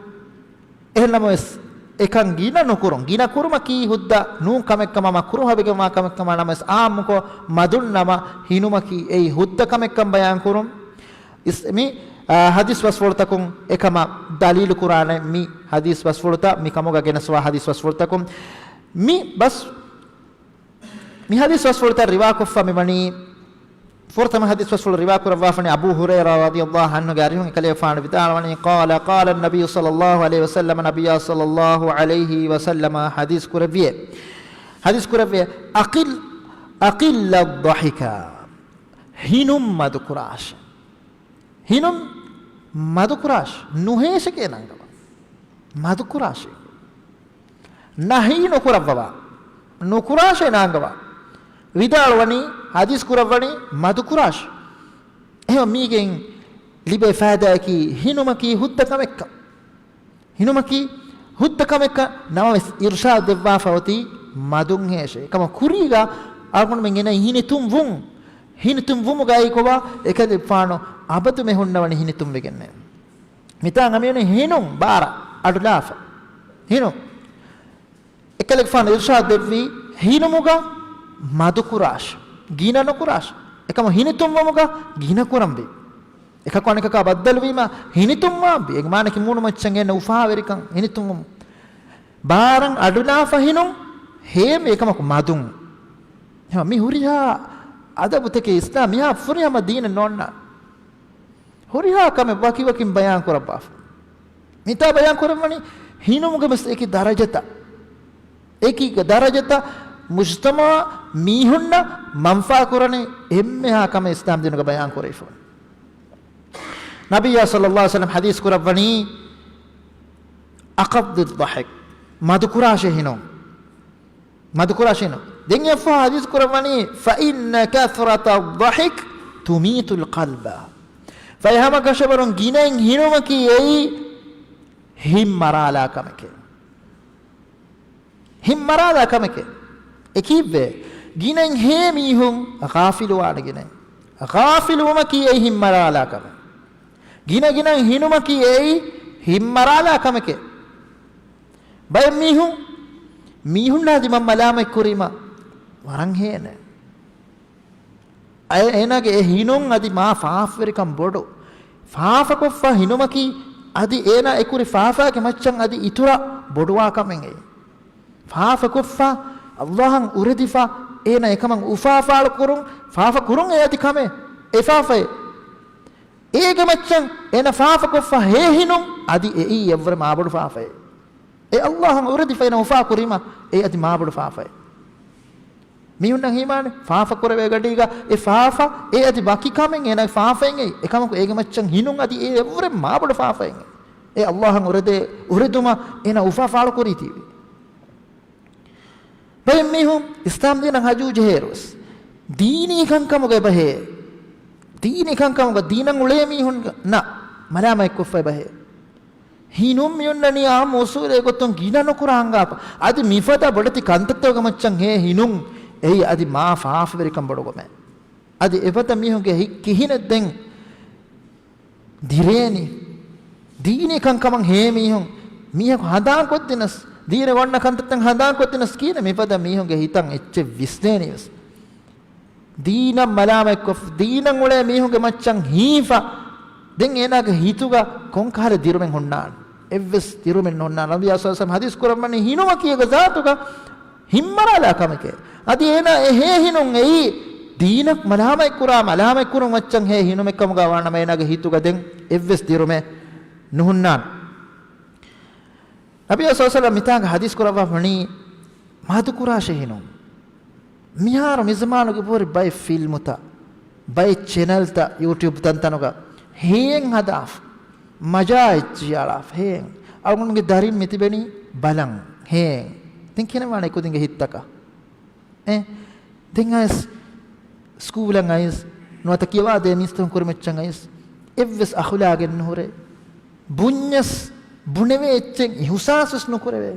އެހެންނަމަވެސް، އެކަން ގިނަ ނުކުރުން. ގިނަ ކުރުމަކީ ހުއްދަ ނޫން ކަމެއްކަމަށް މަކްރޫހަވެގެންވާ ކަމެއްކަމަށް ނަމަވެސް، އާއްމުކޮށް މަދުން ނަމަ، ހިނުމަކީ އެއީ ހުއްދަ ކަމެއްކަން ބަޔާން ކުރުން. އިސް-، މި، އާ، ޙަދީޘް ބަސްފުޅުތަކުން އެކަމަށް ދަލީލު ކުރާނެ މި ޙަދީޘް ބަސްފުޅުތައް، މި ކަމުގަ ގެނެސްވާ ޙަދީޘް ބަސްފުޅުތަކުން. މި ބަސް މި ޙަދީޘް ބަސްފުޅުތައް ރިވާކޮށްފަ މިވަނީ، ފުރަތަމަ ޙަދީޘް ބަސްފުޅު ރިވާކުރައްވާފަނީ އަބޫ ހުރައިރާ ރަޟިޔަﷲ ޢަންހުގެ އަރިހުން އެކަލޭގެފާނު ވިދާޅުވަނީ، قال، قال النبي صلى الله عليه وسلم، ނަބިއްޔާ ޞައްލަﷲު ޢަލައިހި ވަސައްލަމަ ޙަދީޘް ކުރެއްވިއޭ، ޙަދީޘް ކުރެއްވިއޭ، أقل، أقل الضحك، ހިނުން މަދުކުރާށޭ. ހިނުން މަދުކުރާށޭ، ނުހޭށެކޭ ނަންގަވާ. މަދުކުރާށޭ. ނަހީ ނުކުރައްވަވާ. ނުކުރާށޭ ނަންގަވާ. ވިދާޅުވަނީ، ޙަދީޘް ކުރައްވަނީ، މަދުކުރާށޭ. އެހެން މީގެން ލިބޭ ފައިދާއަކީ، ހިނުމަކީ ހުއްދަ ކަމެއްކަން. ހިނުމަކީ ހުއްދަ ކަމެއްކަން ނަމަވެސް، އިރުޝާދު ދެއްވާފަ އޮތީ މަދުން ހޭށޭ. އެކަމަ ކުރީގަ އަޅުގަނޑުމެން ގެނައީ ހިނިތުންވުން. ހިނިތުންވުމުގައި ކޮބާ؟ އެކަލޭގެފާނު އަބަދުމެ ހުންނަވަނީ ހިނިތުންވެގެންނޭ. މިތާނގަ މިވަނީ ހިނުން ބާރަށް އަޑުލާފަ. ހިނުން. އެކަލޭގެފާނު އިރުޝާދު ދެއްވީ ހިނުމުގަ މަދުކުރާށޭ. ގިނަ ނުކުރާށޭ. އެކަމަ ހިނިތުންވުމުގަ ގިނަ ކުރަންވީ. އެކަކު އަނެކަކާ ބައްދަލުވީމަ ހިނިތުންވާންވީ. އޭގެ މާނައަކީ މޫނުމައްޗަށް އެންނަ އުފާވެރިކަން ހިނިތުންވުން. ބާރަށް އަޑުލާފަ ހިނުން ހޭންވީ އެކަމަކު މަދުން. ހަމަ މި ހުރިހާ އަދަބުތަކެއް އިސްލާމް މިހާ ފުރިހަމަ ދީނެއް ނޯންނާނެ. ހުރިހާ ކަމެއް ވަކިވަކިން ބަޔާން ކުރައްވާފަ. މިތާ ބަޔާން ކުރައްވަނީ ހިނުމުގެ މަސް އެކި ދަރަޖަތައް. އެކި ދަރަޖަތައް މުޖްތަމަޢަށް މީހުންނަށް މަންފާ ކުރަނީ އެންމެހާ ކަމެއް އިސްލާމް ދީނުގަ ބަޔާން ކުރެވިފަ. ނަބިއްޔާ ޞައްލަﷲު ޢަލައިހި ވަސައްލަމަ ޙަދީޘް ކުރައްވަނީ، أقل الضحك، މަދުކުރާށޭ ހިނުން. މަދުކުރާށޭ ހިނުން. ދެން އެއަށްފަހު ޙަދީޘް ކުރައްވަނީ، فإن كثرة الضحك تميت القلب. ފަހެ ހަމަކަށަވަރުން ގިނައިން ހިނުމަކީ އެއީ ހިތް މަރާލާ ކަމެކޭ. ހިތް މަރާލާ ކަމެކޭ. އެ ކީއްވެ؟ ގިނައިން ހޭ މީހުން ޣާފިލުވާނެ ގިނައިން. ޣާފިލުވުމަކީ އެއީ ހިތް މަރާލާ ކަމެއް. ގިނަ ގިނައިން ހިނުމަކީ އެއީ ހިތް މަރާލާ ކަމެކޭ. ބައެއް މީހުން، މީހުންނާ ދިމަން މަލާމަތް ކުރީމަ ވަރަށް ހޭނެ. އޭ-، އޭނާގެ އެ ހިނުން އަދި މާ ފާފަވެރިކަން ބޮޑު. ފާފަކޮށްފަ ހިނުމަކީ އަދި އޭނާ އެކުރި ފާފާގެ މައްޗަށް އަދި އިތުރަށް ބޮޑުވާ ކަމެއް އެއީ. ފާފަކޮށްފަ، ﷲ އަށް އުރެދިފަ، އޭނަ އެކަމަށް އުފާފާޅު ކުރުން، ފާފަ ކުރުން އެ އަދި ކަމެއް، އެ ފާފައެއް. އޭގެ މައްޗަށް އޭނަ ފާފަކޮށްފަ ހޭ ހިނުން އަދި އެއީ އެއްވުރެ މާބޮޑު ފާފައެއް. އެ އައްލާހަށް އުރެދިފަ އޭނަ އުފާ ކުރީމަ އެ އަދި މާބޮޑު ފާފައެއް. މީހުންނަށް ހީމާނެ ފާފަ ކުރެވޭ ގަޑީގަ އެ ފާފަ އެ އަދި ވަކި ކަމެއް އޭނަ ފާފައެއް އެ. އެކަމަކު އޭގެ މައްޗަށް ހިނުން އަދި އެ އެއްވުރެ މާބޮޑު ފާފައެއް އެ. އެ އައްލާހަށް އުރެދޭ އުރެދުމަށް އޭނަ އުފާ ފާޅު ކުރީތީވެ. ބައެއް މީހުން އިސްލާމް ދީނަށް ހަޖޫ ޖެހޭއިރުވެސް، ދީނީ ކަންކަމުގަ އެބަހޭ. ދީނީ ކަންކަމުގަ ދީނަށް އުޅޭ މީހުންނަށް މަލާމަތްކޮށްފަ އެބަހޭ. ހިނުން މިއޮންނަނީ އާއްމު އުސޫލެއް ގޮތުން ގިނަ ނުކުރާ ހަނގާފަ. އަދި މިފަދަ ބޮޑެތި ކަންތައްތަކުގެ މައްޗަށް ހޭ ހިނުން އެއީ އަދި މާ ފާފަވެރިކަން ބޮޑު ކަމެއް. އަދި އެފަދަ މީހުންގެ ހިތް ކިހިނެއް ދެން ދިރޭނީ؟ ދީނީ ކަންކަމަށް ހޭ މީހުން މީހަކު ހަނދާންކޮށްދިނަސް، ދީނަށް އޮންނަ ކަންތައްތައް ހަނދާންކޮށްދިނަސް ކީނެ މިފަދަ މީހުންގެ ހިތަށް އެއްޗެއް ވިސްނޭނީވެސް. ދީނަށް މަލާމަތްކޮށް، ދީނަށް އުޅޭ މީހުންގެ މައްޗަށް ހީފަ، ދެން އޭނާގެ ހިތުގަ ކޮންކަހަލަ ދިރުމެއް ހުންނާނެ؟ އެއްވެސް ދިރުމެއް ނޯންނާނެ. ނަބިއްޔާ ޞައްލަﷲު ޢަލައިހި ވަސައްލަމަ ޙަދީޘް ކުރައްވަނީ ހިނުމަކީ އޭގެ ޒާތުގަ ހިންމަރާލާ ކަމެކޭ. އަދި އޭނާ އެ ހޭ ހިނުން އެއީ ދީނަށް މަލާމަތްކުރާ، މަލާމަތްކުރުން މައްޗަށް ހޭ ހިނުމެއްކަމުގަ ވާނަމަ އޭނާގެ ހިތުގަ ދެން އެއްވެސް ދިރުމެއް ނުހުންނާނެ. ނަބިއްޔާ ޞައްލަﷲު ޢަލައިހި ވަސައްލަމަ މިތާނގަ ޙަދީޘް ކުރައްވާފަ ވަނީ މަދުކުރާށޭ ހިނުން. މިހާރު މިޒަމާނުގެ ބޯރި ބައެއް ފިލްމުތައް، ބައެއް ޗެނަލްތައް ޔޫޓިއުބް ތަންތަނުގަ ހޭން ހަދާފަ، މަޖާއެއް ޖިޔާޅާފަ ހޭން. އަޅުގަނޑުގެ ދަރިން މިތިބެނީ ބަލަން ހޭން. ދެން ކިހިނެއް ވާނެ ކުދިންގެ ހިތްތަކަށް؟ އެ، ދެން އައިސް ސްކޫލަށް އައިސް، ނުވަތަ ކިޔަވާދޭ މީސްތަކުން ކުރި މައްޗަށް އައިސް، އެއްވެސް އަޚުލާގެއް ނުހުރޭ. ބުންޏަސް ބުނެވޭ އެއްޗެއް އިހުސާސްވެސް ނުކުރެވޭ.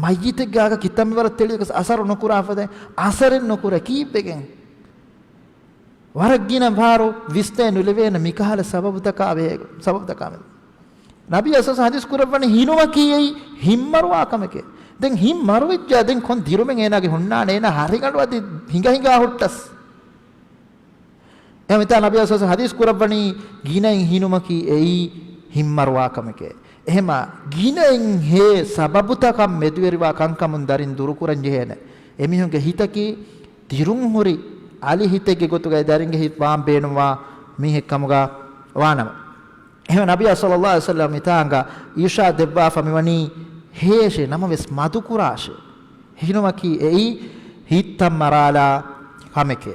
މައްޔިތެއްގެ އަގަކަށް ކިތަންމެ ވަރަށް ތެޅިޔަކަސް އަސަރު ނުކުރާފަދައިން އަސަރެއް ނުކުރޭ ކީއްވެގެން؟ ވަރަށް ގިނަ ބާރު ވިސްނޭ ނުލެވޭނެ މިކަހަލަ ސަބަބުތަކާ ބެހޭ، ސަބަބުތަކާ މެދު. ނަބީ އަސަސް ޙަދީޘް ކުރައްވަނީ ހިނުމަކީ އެއީ ހިތްމަރުވާ ކަމެކޭ. ދެން ހިތްމަރުވެއްޖާ ދެން ކޮން ދިރުމެއް އޭނާގެ ހުންނާނެ؟ އޭނާ ހަރިގަނޑު އަދި ހިނގަ ހިނގާ ހުއްޓަސް. އެހެންވީމަ ނަބީ އަސަސް ޙަދީޘް ކުރައްވަނީ ގިނައިން ހިނުމަކީ އެއީ ހިތްމަރުވާ ކަމެކޭ. އެހެންވީމަ ގިނައިން ހޭ ސަބަބުތަކަށް މެދުވެރިވާ ކަންކަމުން ދަރިން ދުރުކުރަން ޖެހޭނެ. އެމީހުންގެ ހިތަކީ ދިރުން ހުރި އަލި ހިތެއްގެ ގޮތުގައި ދަރިންގެ ހިތް ވާން ބޭނުންވާ މީހެއް ކަމުގަ ވާނަމަ. އެހެންވެ ނަބީ ޞައްލަﷲު ޢަލައިހި ވަސައްލަމަ މިތާނގަ އިރުޝާދު ދެއްވާފަ މިވަނީ ހޭށޭ ނަމަވެސް މަދުކުރާށޭ. ހިނުމަކީ އެއީ ހިތްތައް މަރާލާ ކަމެކޭ.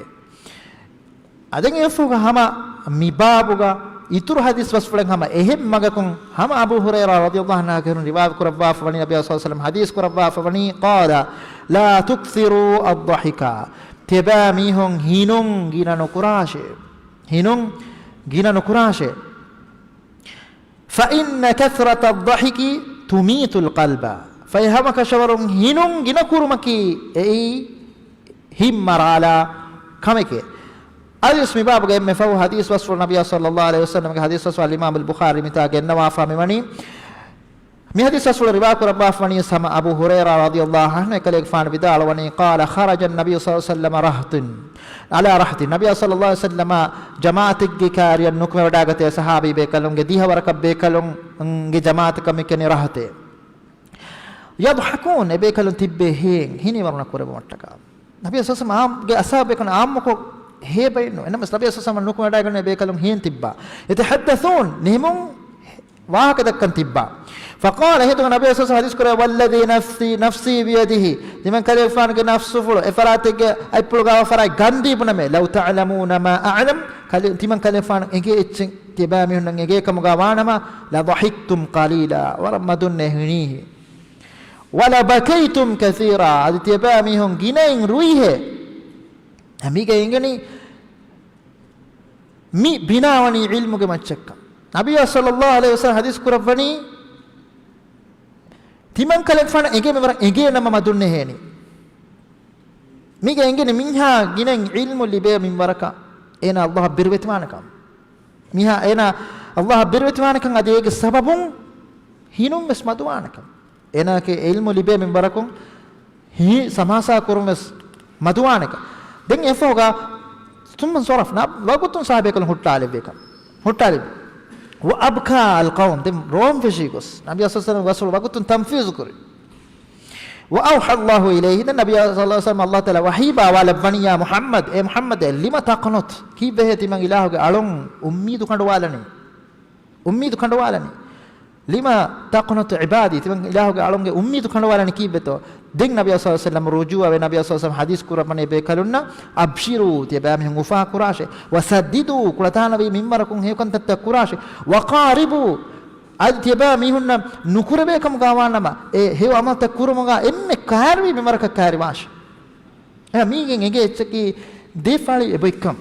އަދި އެފުގަ ހަމަ މިބާބުގަ އިތުރު ޙަދީޘް ބަސްފުޅެއް ހަމަ އެހެން މަގަކުން ހަމަ އަބޫ ހުރައިރާ ރަޟިޔަﷲު ޢަންހު ރިވާވެ ކުރައްވާފަ ވަނީ ނަބީ ޞައްލަﷲު ޢަލައިހި ވަސައްލަމަ ޙަދީޘް ކުރައްވާފަ ވަނީ قال لا تكثروا الضحك ތިޔަބައިމީހުން ހިނުން ގިނަ ނުކުރާށޭ. ހިނުން ގިނަ ނުކުރާށޭ. فإن كثرة الضحك تميت القلب ފަހެ ހަމަކަށަވަރުން ހިނުން ގިނަކުރުމަކީ އެއީ ހިތް މަރާލާ ކަމެކޭ. އަދިވެސް މިބާބުގެ އެންމެ ފަހު ޙަދީޘް ބަސްފުޅު ނަބީ ޞައްލަﷲު ޢަލައިހި ވަސައްލަމަގެ ޙަދީޘް ބަސްފުޅު އަލްއިމާމު އަލްބުޚާރީ މިތާ ގެންނަވާފަ މިވަނީ މި ޙަދީޘް ބަސްފުޅު ރިވާ ކުރައްވާފަ ވަނީ ހަމަ އަބޫ ހުރައިރާ ރަޟިޔަﷲު ޢަންހު އެކަލޭގެފާނު ވިދާޅުވަނީ قال خرج النبي صلى الله عليه وسلم رهط على رهط ނަބީ ޞައްލަﷲު ޢަލައިހި ވަސައްލަމަ ޖަމާޢަތެއްގެ ކާރިޔަށް ނުކުމެވަޑައިގަތޭ ޞަޙާބީ ބޭކަލުންގެ ދިހަ ވަރަކަށް ބޭކަލުންގެ ޖަމާޢަތަކަށް މި ކިޔަނީ ރަހުޠޭ. يضحكون އެބޭކަލުން ތިއްބޭ ހޭން ހިނިވަރުނަ ކުރެވުމަށްޓަކާ. ނަބީ ޞައްލަﷲު ޢަލައިހި ވަސައްލަމަ އާއްމުކޮށް ހޭ ބައެއް ނޫން. އެނަމަސް ނަބީ ޞައްލަﷲު ޢަލައިހި ވަސައްލަމަ ނުކުމެވަޑައިގަންނަ އެބޭކަލުން ހޭން ތިއްބާ. يتحدثون ނިމުން ވާހަކަ ދައްކަން ތިއްބާ. فقال އެހިތުގަ ނަބީ ޞައްލަﷲު ޢަލައިހި ވަސައްލަމަ ޙަދީޘް ކުރޭ والذي نفسي نفسي بيده ތިމަން ކަލޭގެފާނުގެ ނަފްސުފުޅު އެފަރާތެއްގެ އަތްޕުޅުގަ އަވަފަރާތް ގަންދީ ބުނަމޭ لو تعلمون ما أعلم ތިމަން ކަލޭގެފާނު އެނގޭ އެއްޗެއް ތިޔަބައިމީހުންނަށް އެނގޭ ކަމުގަ ވާނަމަ لضحكتم قليلا ވަރަށް މަދުންނޭ ހިނީހޭ. ولبكيتم كثيرا އަދި ތިޔަބައިމީހުން ގިނައިން ރުއިހޭ. މީގަ އެނގެނީ މި ބިނާވަނީ ޢިލްމުގެ މައްޗަށްކަން. ނަބީ ޞައްލަﷲު ޢަލައިހި ވަސައްލަމަ ޙަދީޘް ކުރައްވަނީ ތިމަން ކަލޭގެފާނަށް އެނގޭ މިވަރަށް އެނގޭ ނަމަ މަދުންނޭ ހޭނީ. މީގަ އެނގެނީ މީހާ ގިނައިން ޢިލްމު ލިބޭ މިންވަރަކަށް އޭނާ ﷲ އަށް ބިރުވެތިވާނެކަން. މީހާ އޭނާ ﷲ އަށް ބިރުވެތިވާނެކަން އަދި އޭގެ ސަބަބުން ހިނުން ވެސް މަދުވާނެކަން. އޭނާގެ ޢިލްމު ލިބޭ މިންވަރަކުން ހިތް ސަމާސާ ކުރުން ވެސް މަދުވާނެކަން. ދެން އެފަހުގަ ثم انصرفنا ވަގުތުން ޞަޙާބީކަލުން ހުއްޓާލެއްވިކަން. ހުއްޓާލެއްވި. وأبكى القوم ދެން ރޯން ފެށި ގޮސް ނަބީ ޞައްލަﷲު ޢަލައިހި ވަސައްލަމަ ވަގުތުން ތަންފީޒު ކުރި. وأوحى الله إليه، ދެން ނަބިއްޔާ ޞައްލަﷲު ޢަލައިހި ވަސައްލަމަ ﷲ ތަޢާލާ ވަޙީ ބާވާލައްވަނީ، يا محمد، އޭ މުޙައްމަދޭ، لم تقنط، ކީއްވެހޭ ތިމަން އިލާހުގެ އަޅުން އުއްމީދު ކަނޑުވާލަނީ؟ އުއްމީދު ކަނޑުވާލަނީ. لم تقنط عبادي، ތިމަން އިލާހުގެ އަޅުންގެ އުއްމީދު ކަނޑުވާލަނީ ކީއްވެތޯ؟ ދެން ނަބިއްޔާ ޞައްލަﷲު ޢަލައިހި ވަސައްލަމަ ރުޖޫޢަވެ، ނަބިއްޔާ ޞައްލަﷲު ޢަލައިހި ވަސައްލަމަ ޙަދީޘް ކުރައްވަނީ ބޭކަލުންނަށް، أبشروا، ތިޔަބައިމީހުން އުފާ ކުރާށޭ، وسددوا، ކުޅަތާނަވީ މިންވަރަކުން ހެޔޮކަންތައްތައް ކުރާށޭ، وقاربوا، އަދި ތިޔަބައިމީހުންނަށް ނުކުރެވޭކަމުގަ ވާނަމަ، އެ ހެޔޮ ޢަމަލުތައް ކުރުމުގަ އެންމެ ކައިރިވި މިންވަރަކަށް ކައިރިވާށޭ. އެ މީގެން އެނގޭ އެއްޗަކީ ދެ ފަޅި އެބައިކަން.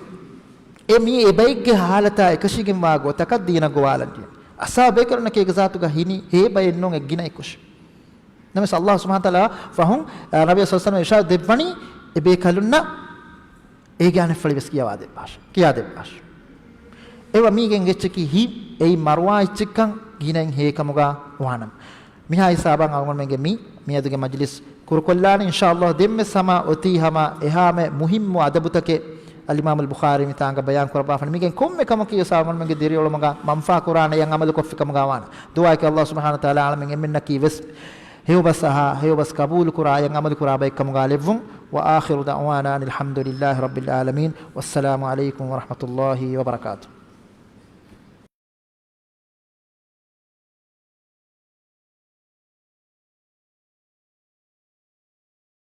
އެ މީ އެބައެއްގެ ޙާލަތާ އެކަށީގެންވާ ގޮތަކަށް ދީނަށް ގޮވާލަން ޖެހޭ. އަސާ ބޭކަލުންނަކީ އޭގެ ޒާތުގަ ހިނި ހޭބައެއް ނޫން އެއް ގިނައެއްކޮށް. ނަމަވެސް ﷲ ސުބްޙާނަހޫ ވަތަޢާލާ ފަހުން، އާ، ނަބިއްޔާ ޞައްލަﷲު ޢަލައިހި ވަސައްލަމަ އިރުޝާދު ދެއްވަނީ އެ ބޭކަލުންނަށް އޭގެ އަނެއްފަޅި ވެސް ކިޔަވާދެއްވާށޭ، ކިޔާދެއްވާށޭ. އެވަ މީގެން އެއްޗަކީ ހިތް އެއީ މަރުވާ އެއްޗެއްކަން ގިނައިން ހޭކަމުގަ ވާނަމަ. މިހާ ހިސާބަށް އަޅުގަނޑުމެންގެ މި، މިއަދުގެ މަޖިލިސް ކުރުކޮށްލާނީ. އިންޝާﷲ ދެންވެސް ހަމަ އޮތީ ހަމަ އެހާމެ މުހިއްމު އަދަބުތަކެއް އަލްއިމާމުލް ބުޚާރީ މިތާނގަ ބަޔާން ކުރައްވާފަން. މީގެން ކޮންމެ ކަމަކީ ވެސް އަޅުގަނޑުމެންގެ ދިރިއުޅުމުގަ މަންފާ ކުރާނެ އެއަށް ޢަމަލު ކޮށްފި ކަމުގަ ވާނެ. ދުޢާއަކީ ﷲ ސުބްޙާނަހޫ ވަތަޢާލާ އަޅަމެން އެންމެންނަކީ ވެސް ހެޔޮބަސް އަހާ، ހެޔޮބަސް ޤަބޫލު ކުރާ، އެއަށް ޢަމަލު ކުރާ ބައެއް ކަމުގަ ލެއްވުން. وآخر دعوانا أن الحمد لله رب العالمين. والسلام عليكم ورحمة الله وبركاته.